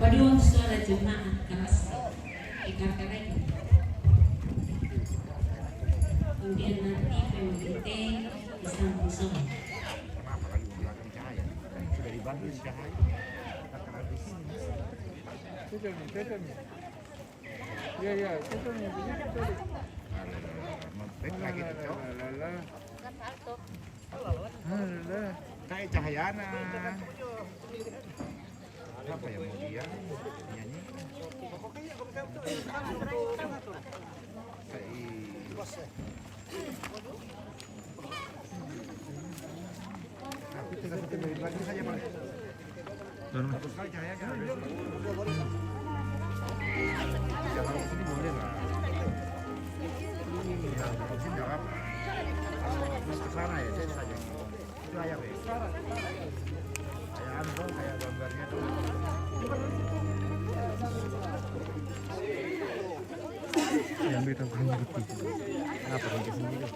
Paduan suara jemaat keras. Ikan keren. Kemudian nanti P M D T di samping sono. Sudah dibantu si Cahaya. Iya, iya, itu tuh yang begitu tadi. Alah, alah, alah, alah. Mau back lagi tuh, Cok. Alah, alah, alah. Alah, alah. Kayak Cahyana. Apa ya mau dia nyanyi? Kayak Yang beda kan gitu. Kenapa kan sendiri?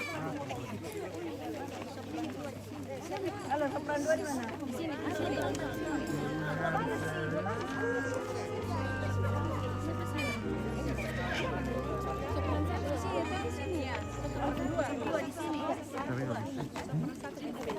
Kalau sopran dua di mana? Di sini, di sini. Sopran satu di sini, satu di sini. Sopran dua, dua di sini. Sopran satu di sini.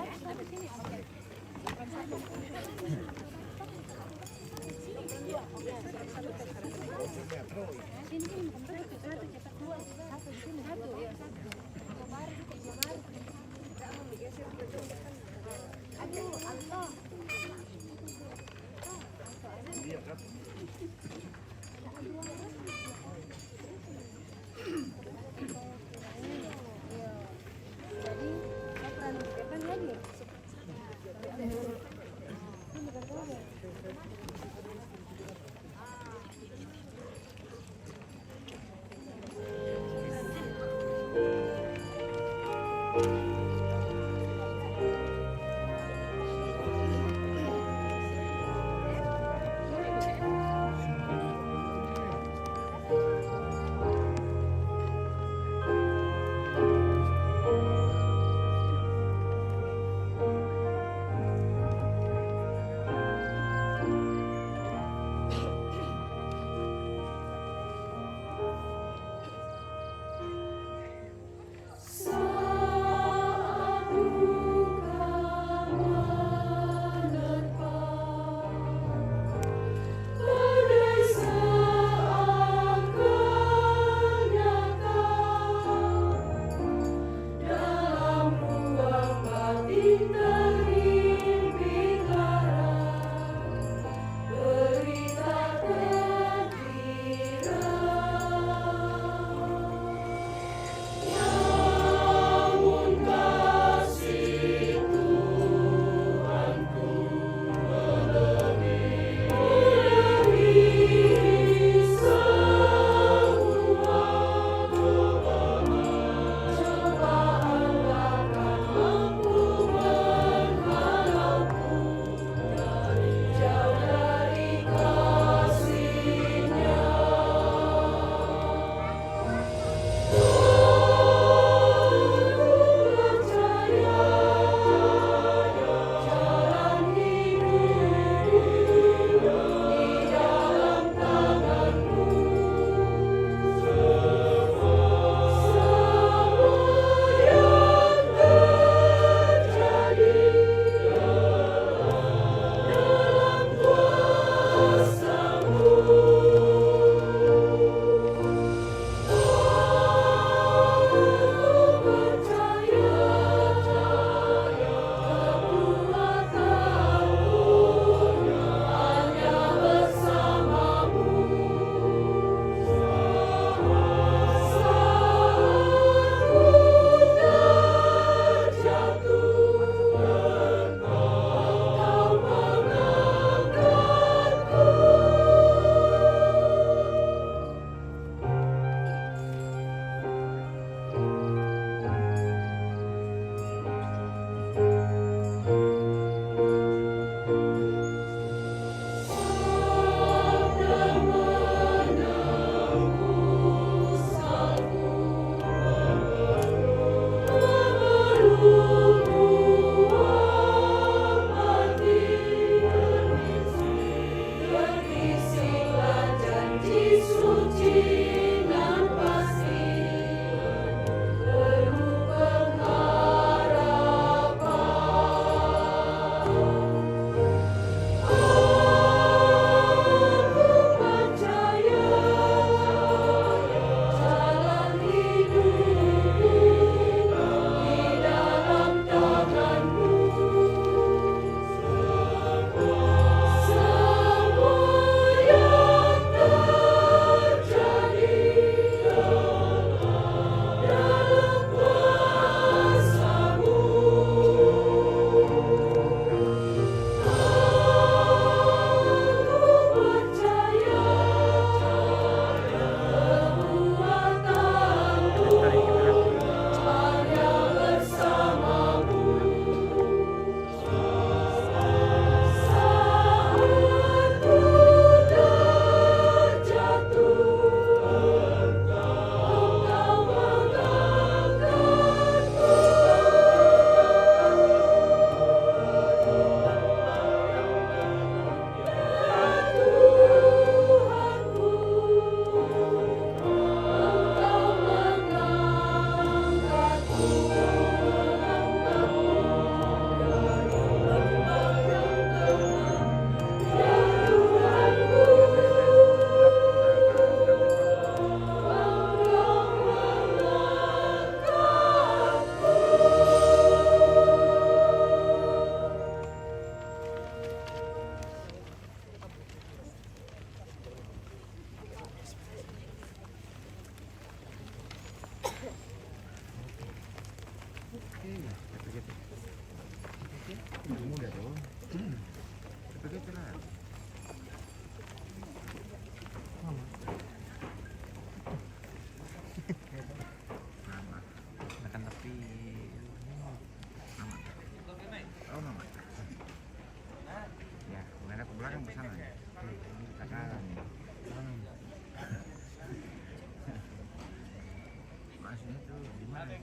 Sini tuh di mana?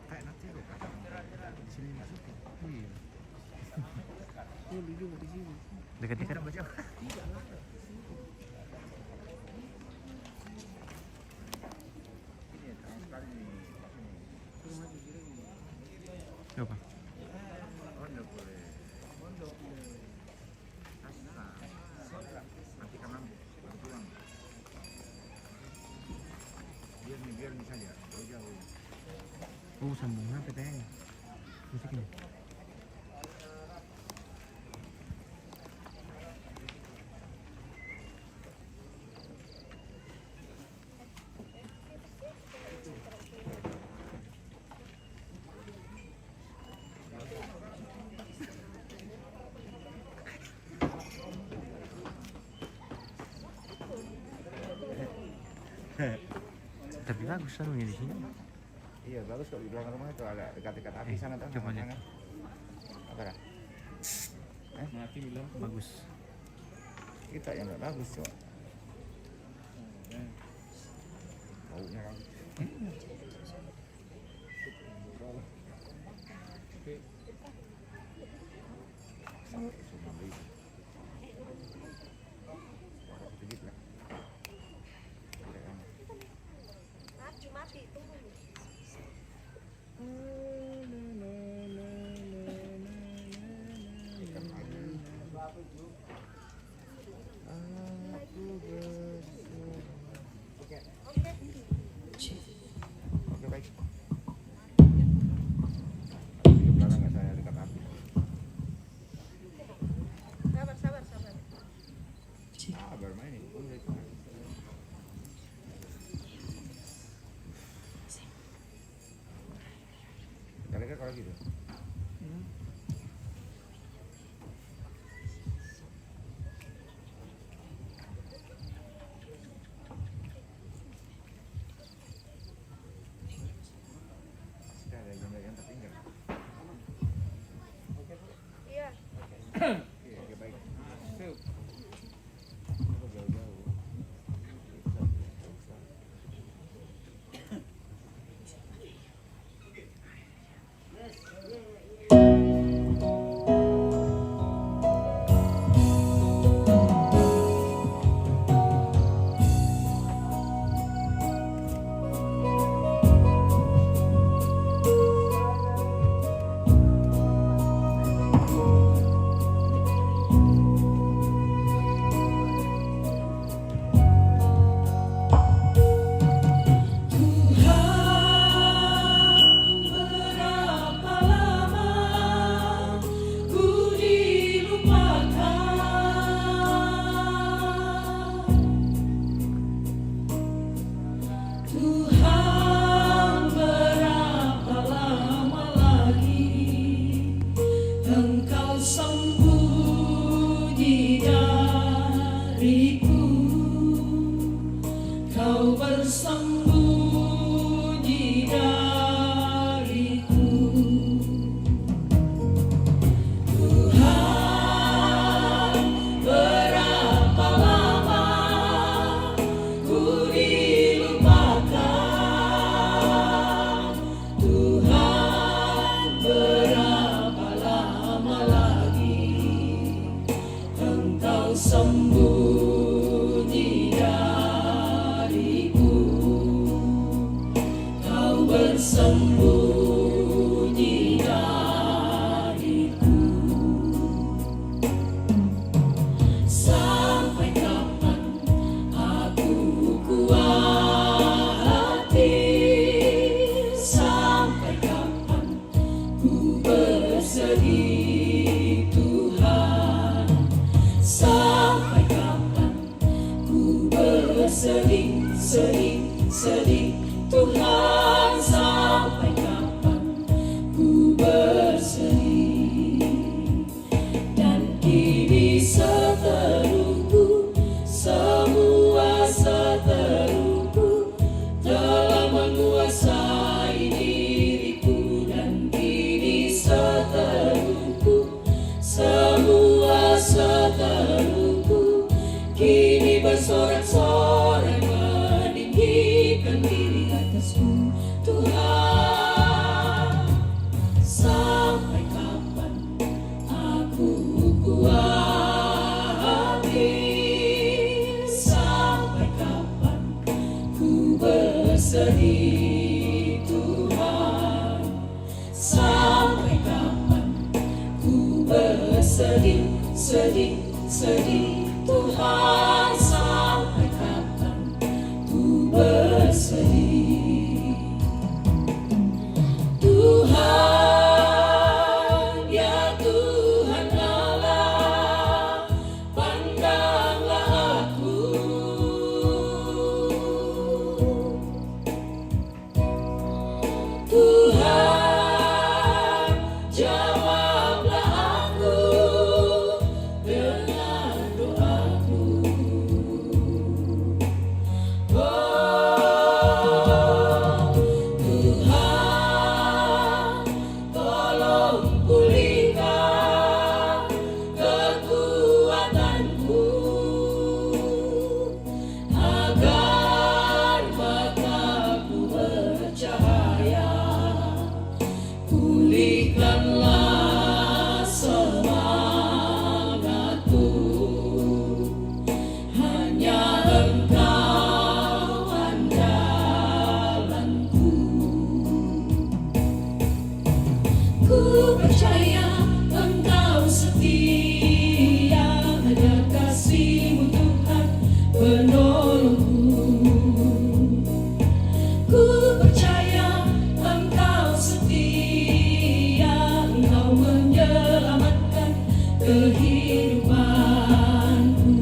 Kayak nanti lo kata di sini masukin. Iya. Oh, duduk di sini. Dekat-dekat. Tambah jauh. Ini ya, terakhir sekali nih. Kurang aja kira gini. Apa? Pondok boleh. Pondok boleh. Kasih lah. Nanti kan nanti baru pulang. Biar nih, biar bisa dia. Jauh-jauh. Oh, sambung apa teh? Musik ini. Tapi bagus sarunya di sini. Iya, bagus kok di belakang rumah itu ada dekat-dekat api sana tuh. Coba Mana lihat. Sana. Apa dah? Mati bilang. Bagus. Kita yang nggak bagus cuma. Baunya kan. Tapi Sampai sembilan ribu. Sedikit lah. Tidak lama. Ikan lagi. Aku bersyukur. Oke, baik. Di belakang nggak saya dekat api. Sabar, sabar, sabar. Ah, baru main ini. Udah itu. Kita lihat kalau gitu. Kita ada yang yang tertinggal. Iya. Oke, oke, baik. Sip. Apa jauh-jauh? Susah, susah. Tuhan, berapa lama ku dilupakan? Tuhan, berapa lama lagi Engkau sembunyi dariku? Kau bersembunyi dariku. Tuhan, berapa lama ku dilupakan? Tuhan, berapa lama lagi Engkau sembunyi dariku? Kau bersembunyi dariku. Sampai kapan aku kuat hati? Sampai kapan ku bersedih, Tuhan? Sampai kapan ku bersedih, sedih, sedih, Tuhan? Sampai kapan? Tuhan, sampai kapan aku kuat hati? Sampai kapan ku bersedih, Tuhan? Sampai kapan ku bersedih, sedih, sedih, Tuhan? Sampai kapan ku bersedih? Tuhan, ya Tuhan Allah, pandanglah aku. Tuhan, jawablah aku dengan doaku. Oh Tuhan, tolong pulihkan kekuatanku, agar mataku bercahaya. Pulihkanlah semangatku, hanya Engkau andalanku. Ku percaya Engkau setia, hanya kasih-Mu, Tuhan, penolongku. Ku percaya Engkau setia, Engkau menyelamatkan kehidupanku.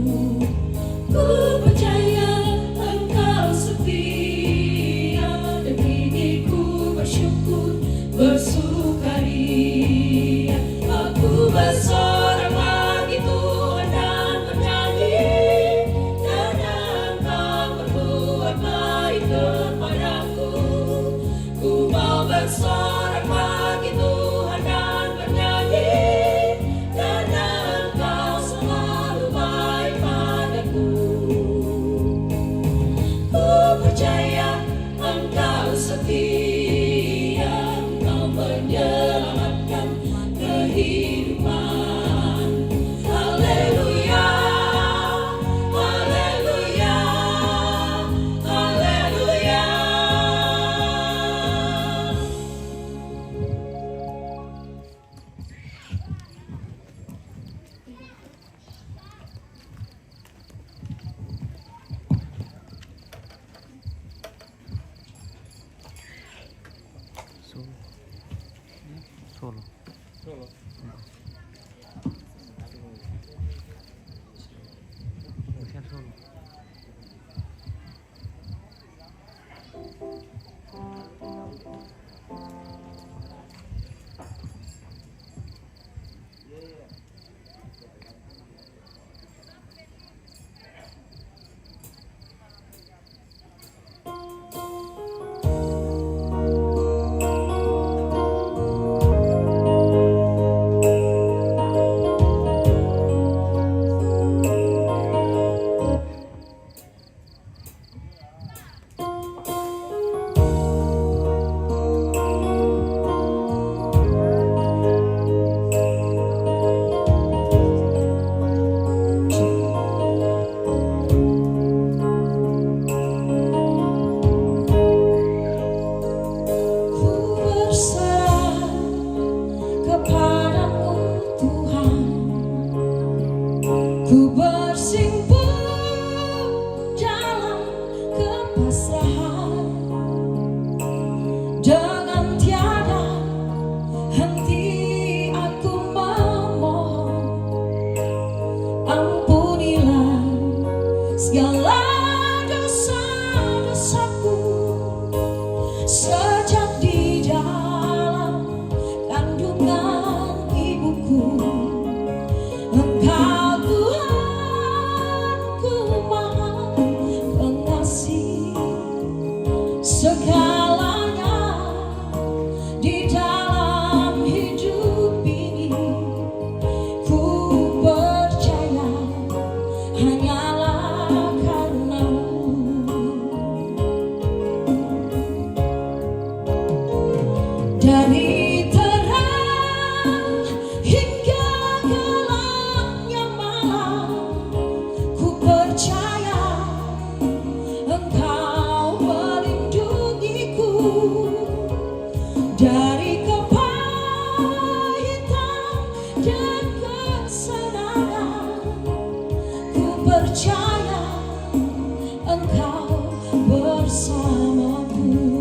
Ku percaya Engkau setia, dan kini ku bersyukur, bersukaria. Aku bersorak bagi Tuhan dan bernyanyi, karena Engkau berbuat baik kepadaku. Ku mau bersorak bagi Tuhan dan bernyanyi, karena Engkau selalu baik padaku. Ku percaya Engkau setia, Engkau menyelamatkan kehidupan. Haleluya, haleluya, haleluya. Solo. Solo. Solo. Solo. Dari terang hingga gelapnya malam, ku percaya Engkau melindungiku dari kepahitan dan kesenangan. Ku percaya Engkau bersamaku.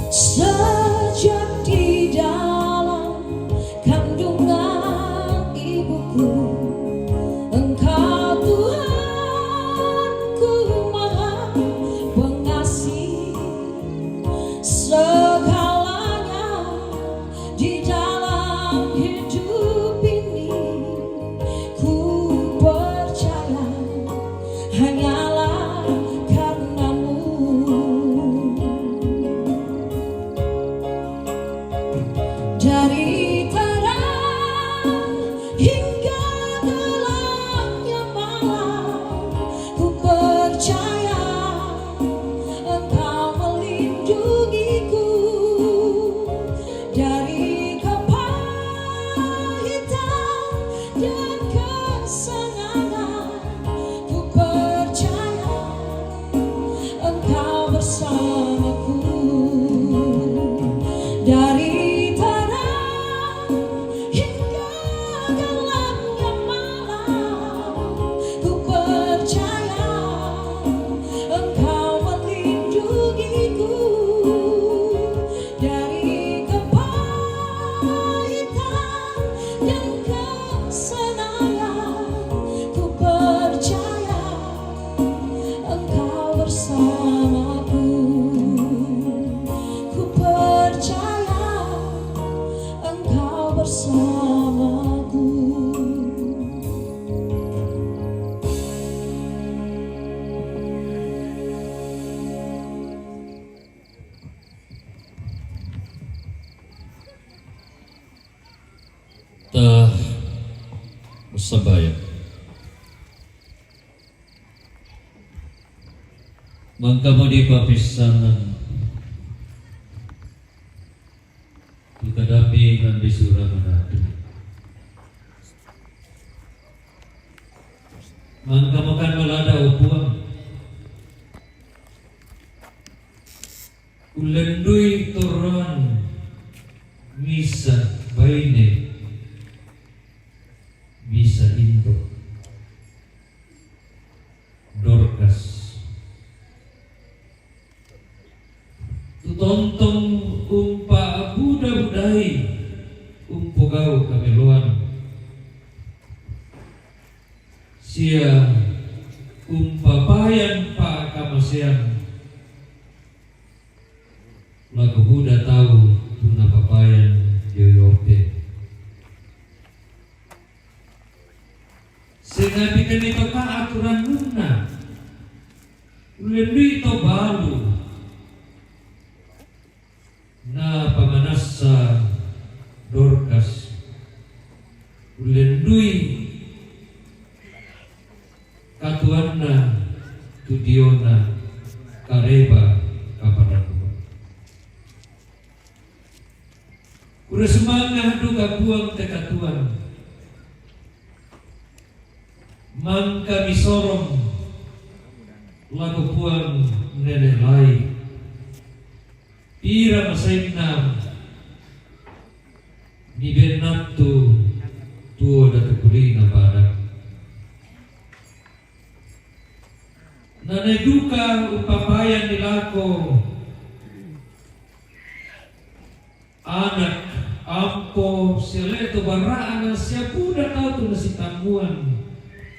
Sejak di dalam kandungan ibuku, Engkau Tuhanku maha pengasih. Segalanya di dalam hidup ini, ku percaya hanyalah karena-Mu. Dari terang hingga gelapnya malam, ku percaya Engkau melindungiku dari kepahitan dan kesenangan. Ku percaya Engkau bersamaku. Dari terang hingga gelapnya malam, ku percaya Engkau melindungiku dari kepahitan dan kesenangan. Ku percaya Engkau bersamaku. Ku percaya Engkau bersamaku. Tah, usabaya. Mangkamudi papissanan tu kadapi ngan bisura manatu. Mangkamakan malada upuan. Ulendui toran misa baine, misa indo. Dorkas. Tutontong umpabuda-budai umpogau kameloan. Sia umpapayan pakamasean. Lagu huda tau tu napapayan yoyote. Sengapi kami toka aturan nunna. Ulendui to balu. Na pamanassa Dorkas. Ulendui katuanna tu diona kareba kaparannuan. Kura sumanga duka Puang te katuan. Mangka misorong lako Puang nene lai. Pira masainna mibennattu tuo datu kulina pada. Nane duka upapayan dilako anak ampo sele to bara'na siapuda tau tu nasitammuan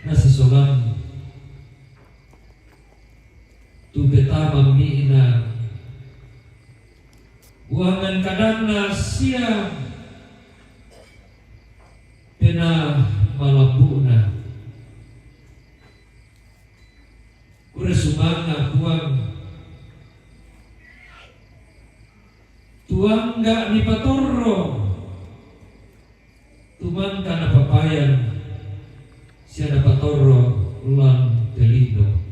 nasisolan. Tu petama mi'na Puangan kadanna sia pena malambu'na. Kurre sumanga' Puang, tuangga' mipatorro, tumangka napapayan sia napatorro lan te lino.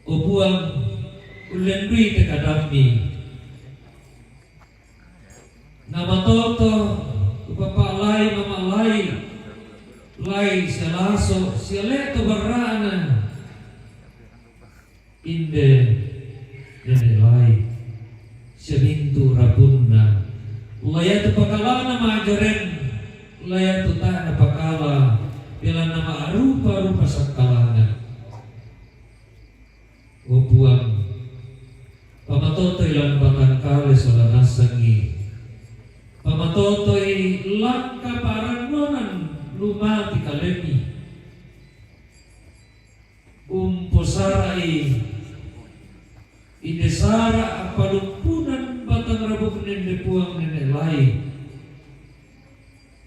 O Puang, ullendu'i te kadammi. Namatoto, upapa'lai mama'lai, lai sia laso, sia le'to barra'na. Inde nene' lai, sia mintu' rapunna. La iatu pakalana ma'jaren, la iatu tae' napakala, belanna ma'rupa-rupa sakkalana. O Puang, pamatotoi lan batang kale sola nassangi. Pamatotoi lan kaparannuanan lumati kalemi. Umposara'i inde sara' appalumpunan batang rabu'na inde Puang nene' lai.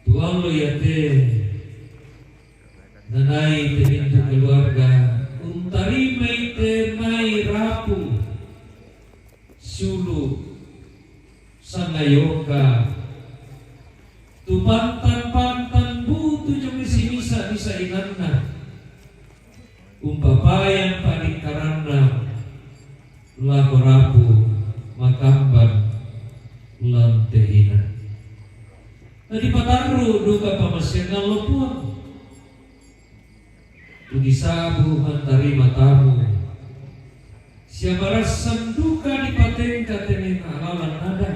Tu allo iate nanai te mintu' keluarga untarimai te mai rapu' siulu' sangayoka, tu pantan-pantan butu jomai simisa-misa inanna, umpapayan pa'dikkaranna lako rapu' makamban lan te inan. Nadipatarru' duka pamasean allo Puang. Tu disabu mantarima tamu, sia marassan duka dipatengka te mai ma'lalan ada.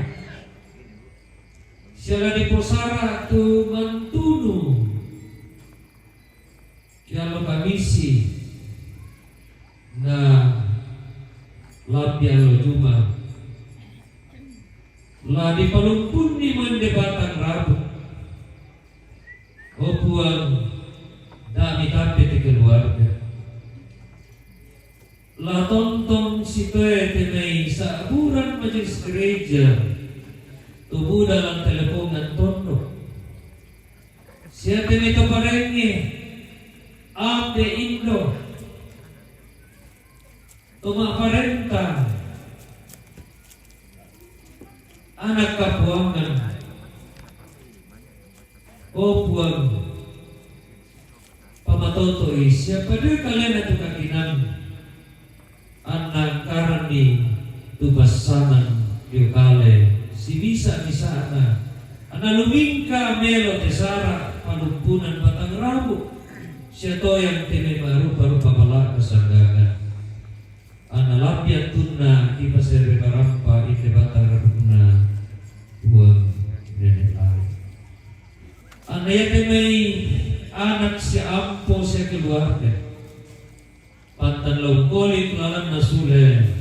Sia la diposara' tu mantunu ki allo Kamisi na lambi allo Juma'. La dipalumpunni mende batang rapu'. O Puang, da' mitappe te keluarga. La tontong sitoe te mai sa'buran majelis gereja, to buda lan telepongan tondo'. Sia te mai to parengnge, ambe indo', to ma'parenta, ana' kapuangan. O Puang, pamatoto'i sia padoi kalena tu kakinang, anna engkaranni tu passanang dio kale simisa-misa'na, anna lumingka melo te sara' palumpunan batang rapu', sia toyang te mai ma'rupa-rupa pala' kasanggangan. Anna lambi attunna kipasere barampa inde batang rapu'na Puang nene' lai. Anna iate mai anak sia ampo sia keluarga, pantan la ungkoli lalanna sule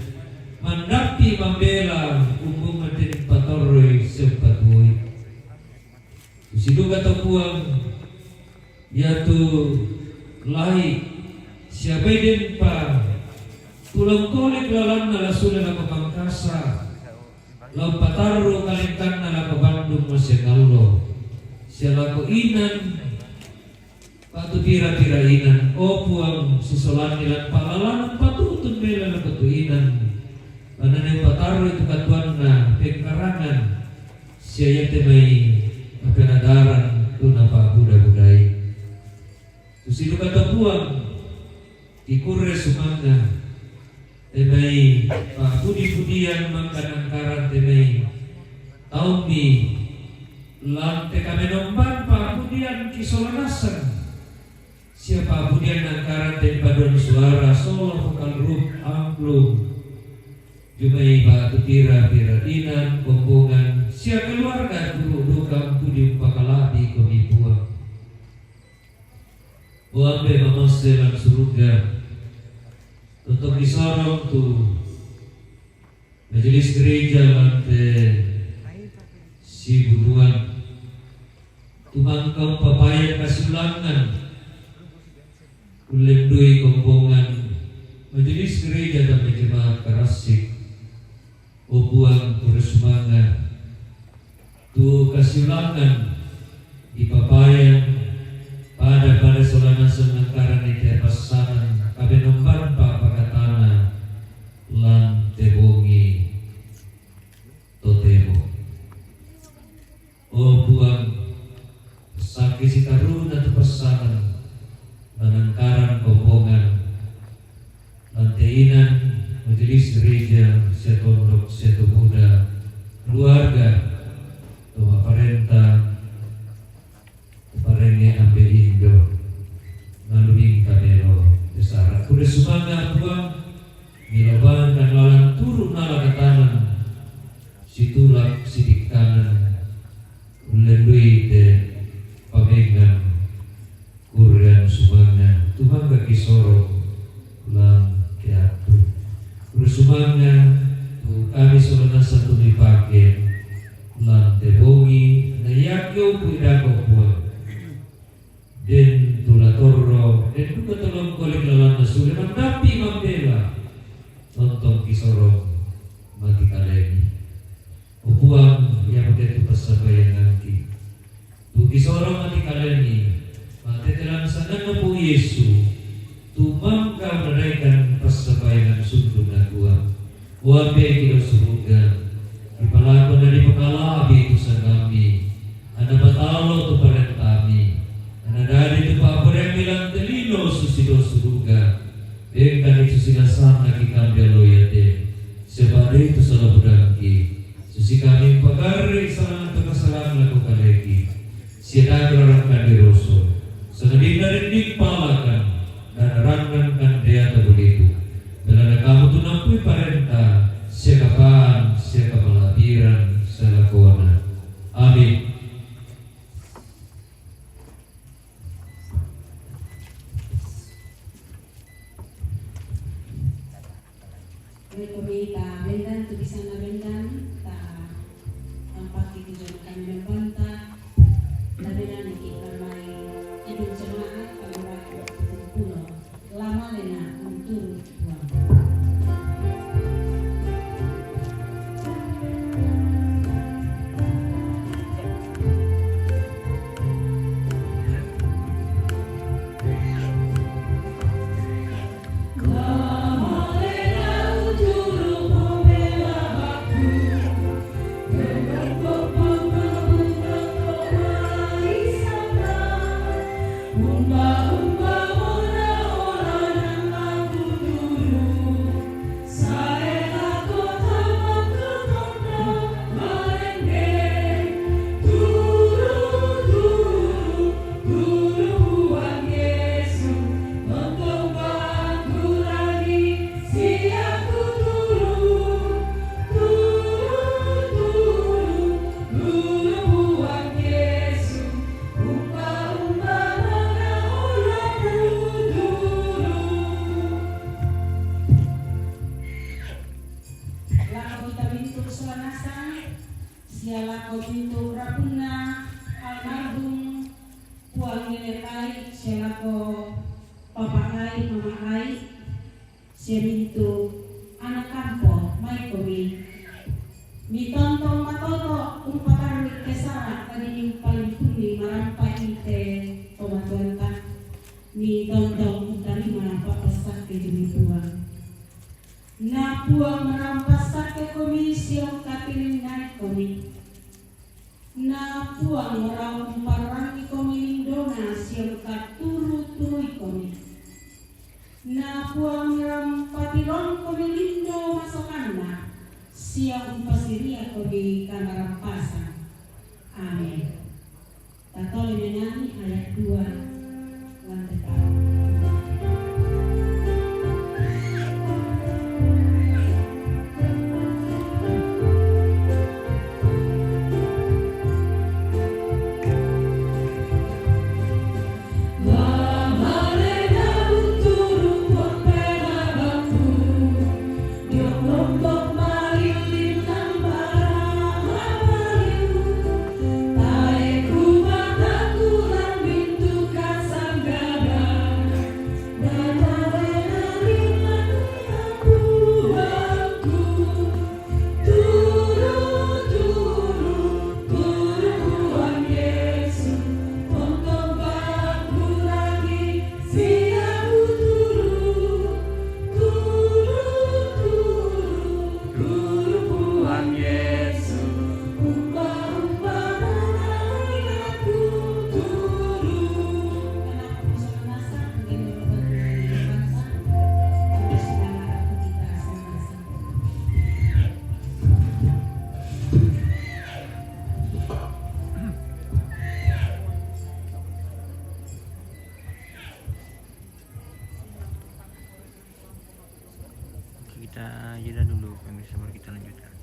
mandappi mambela umbung mate patorroi sia patuoi. Siduka to Puang, iatu lai sia bai denpa, tu la ungkoli lalanna la sule lako Pangkasa, la umpatarru kalengkanna lako Bandung masiang allo, sia lako inan, patu pira-pira inan, o Puang, sisolanni lan pa'lalan patu'tun melo lako tu inan, lanane umpatarru tu katuanna pengkarangan, sia iate mai kapenadaran tu napa'buda-budai. Tu siduka to Puang, kikurre sumanga', te mai pa'pudi-pudian mangkana engkaran te mai taummi lan te kamenomban pa'pudian kisola nasang, sia pa'pudian engkaran te paduan suara solo vokal group angklung, jumai patu pira-pira inan, kombongan, sia keluarga guru duka pudi umpakala'bi komi Puang. O Ambe' mamasse lan suruga, totto kisorong tu majelis gereja lan te sibunuan, tumangka umpapayan kasiulangan, ullendu'i kombongan majelis gereja dan jemaat Karassik, O Puang, pura sumanga tu kasiulangan i papayan pada-pada sola nasang nangkaran i te passanan kapenomban pakatana lan te bongi totemo. O Puang, saki sitaruna tu passanan nangkaran kombongan lan te inan majelis gereja sia tondok sia tu muda keluarga tu maparenta tu parenge ambe indo ngalubing kamelo besara. Pura sumanga Puang, milobangkan lalan turu nala katanan situlak sidikkanan ullendui te pamengan. Kurang sumanga tumangga kisorong lan kiatu. Kurang sumanga tu kami sola nasang tu dipake lan te bongi na iake upu idako Puang. Den tu la torro, den duka tolong kolik lalanna sule mandapi mambela. Tontong kisorong mati kalemi. O Puang, ia pake tu passabayanganki. Tu kisorong mati kalemi, matetelan sanganna Puang Yesu, tu mangka menadaikan passabayangan sundun nakua. Wa pe ki do suruga, dipalako na dipakalabi tu sangami, anna patalo tu parentami, anna dadi tu paporeami lan te lino susi do suruga, engkani susi nasanna ki kami alo iate, sebade tu sala budangki, susi kami mpagarri salang tu kasalang lako kaleki, sia dagara rangkan diroso, sangadinna rinding palakan, dan rangkan kandea tabulitu. Belana kamu tu nampui parenta, sia kapaan, sia kamalabiran, salakona. Amin. Rekomita bendan tu bisanna bendan ta tampaki tu jamakan membanta. Labenan niki karmai idul jamaah paguraku tutung pulo. Lamalena unturu Puang. Lako kita mintu sola nasang, sia lako mintu rapunna almarhum Puang Nene Pai, sia lako Papa Ai, Mama Ai, sia mintu anak kampo, maikomi. Mitontong matoto umpatarui kesara tadi nimpalimpuni marampai te tomatuanta. Mitontong utarima pappassakke jumi Puang. Na Puang marampa sakke komi siong katilinnaikomi. Na Puang rau umparrangi komi lindona siong katuru-turui komi. Na Puang rampati rong komi lindo masokanna siong umpasiria komi kamarampasan. Amin. Tatole menami ayat dua lantai empat. Kita jeda dulu, pemirsa, baru kita lanjutkan.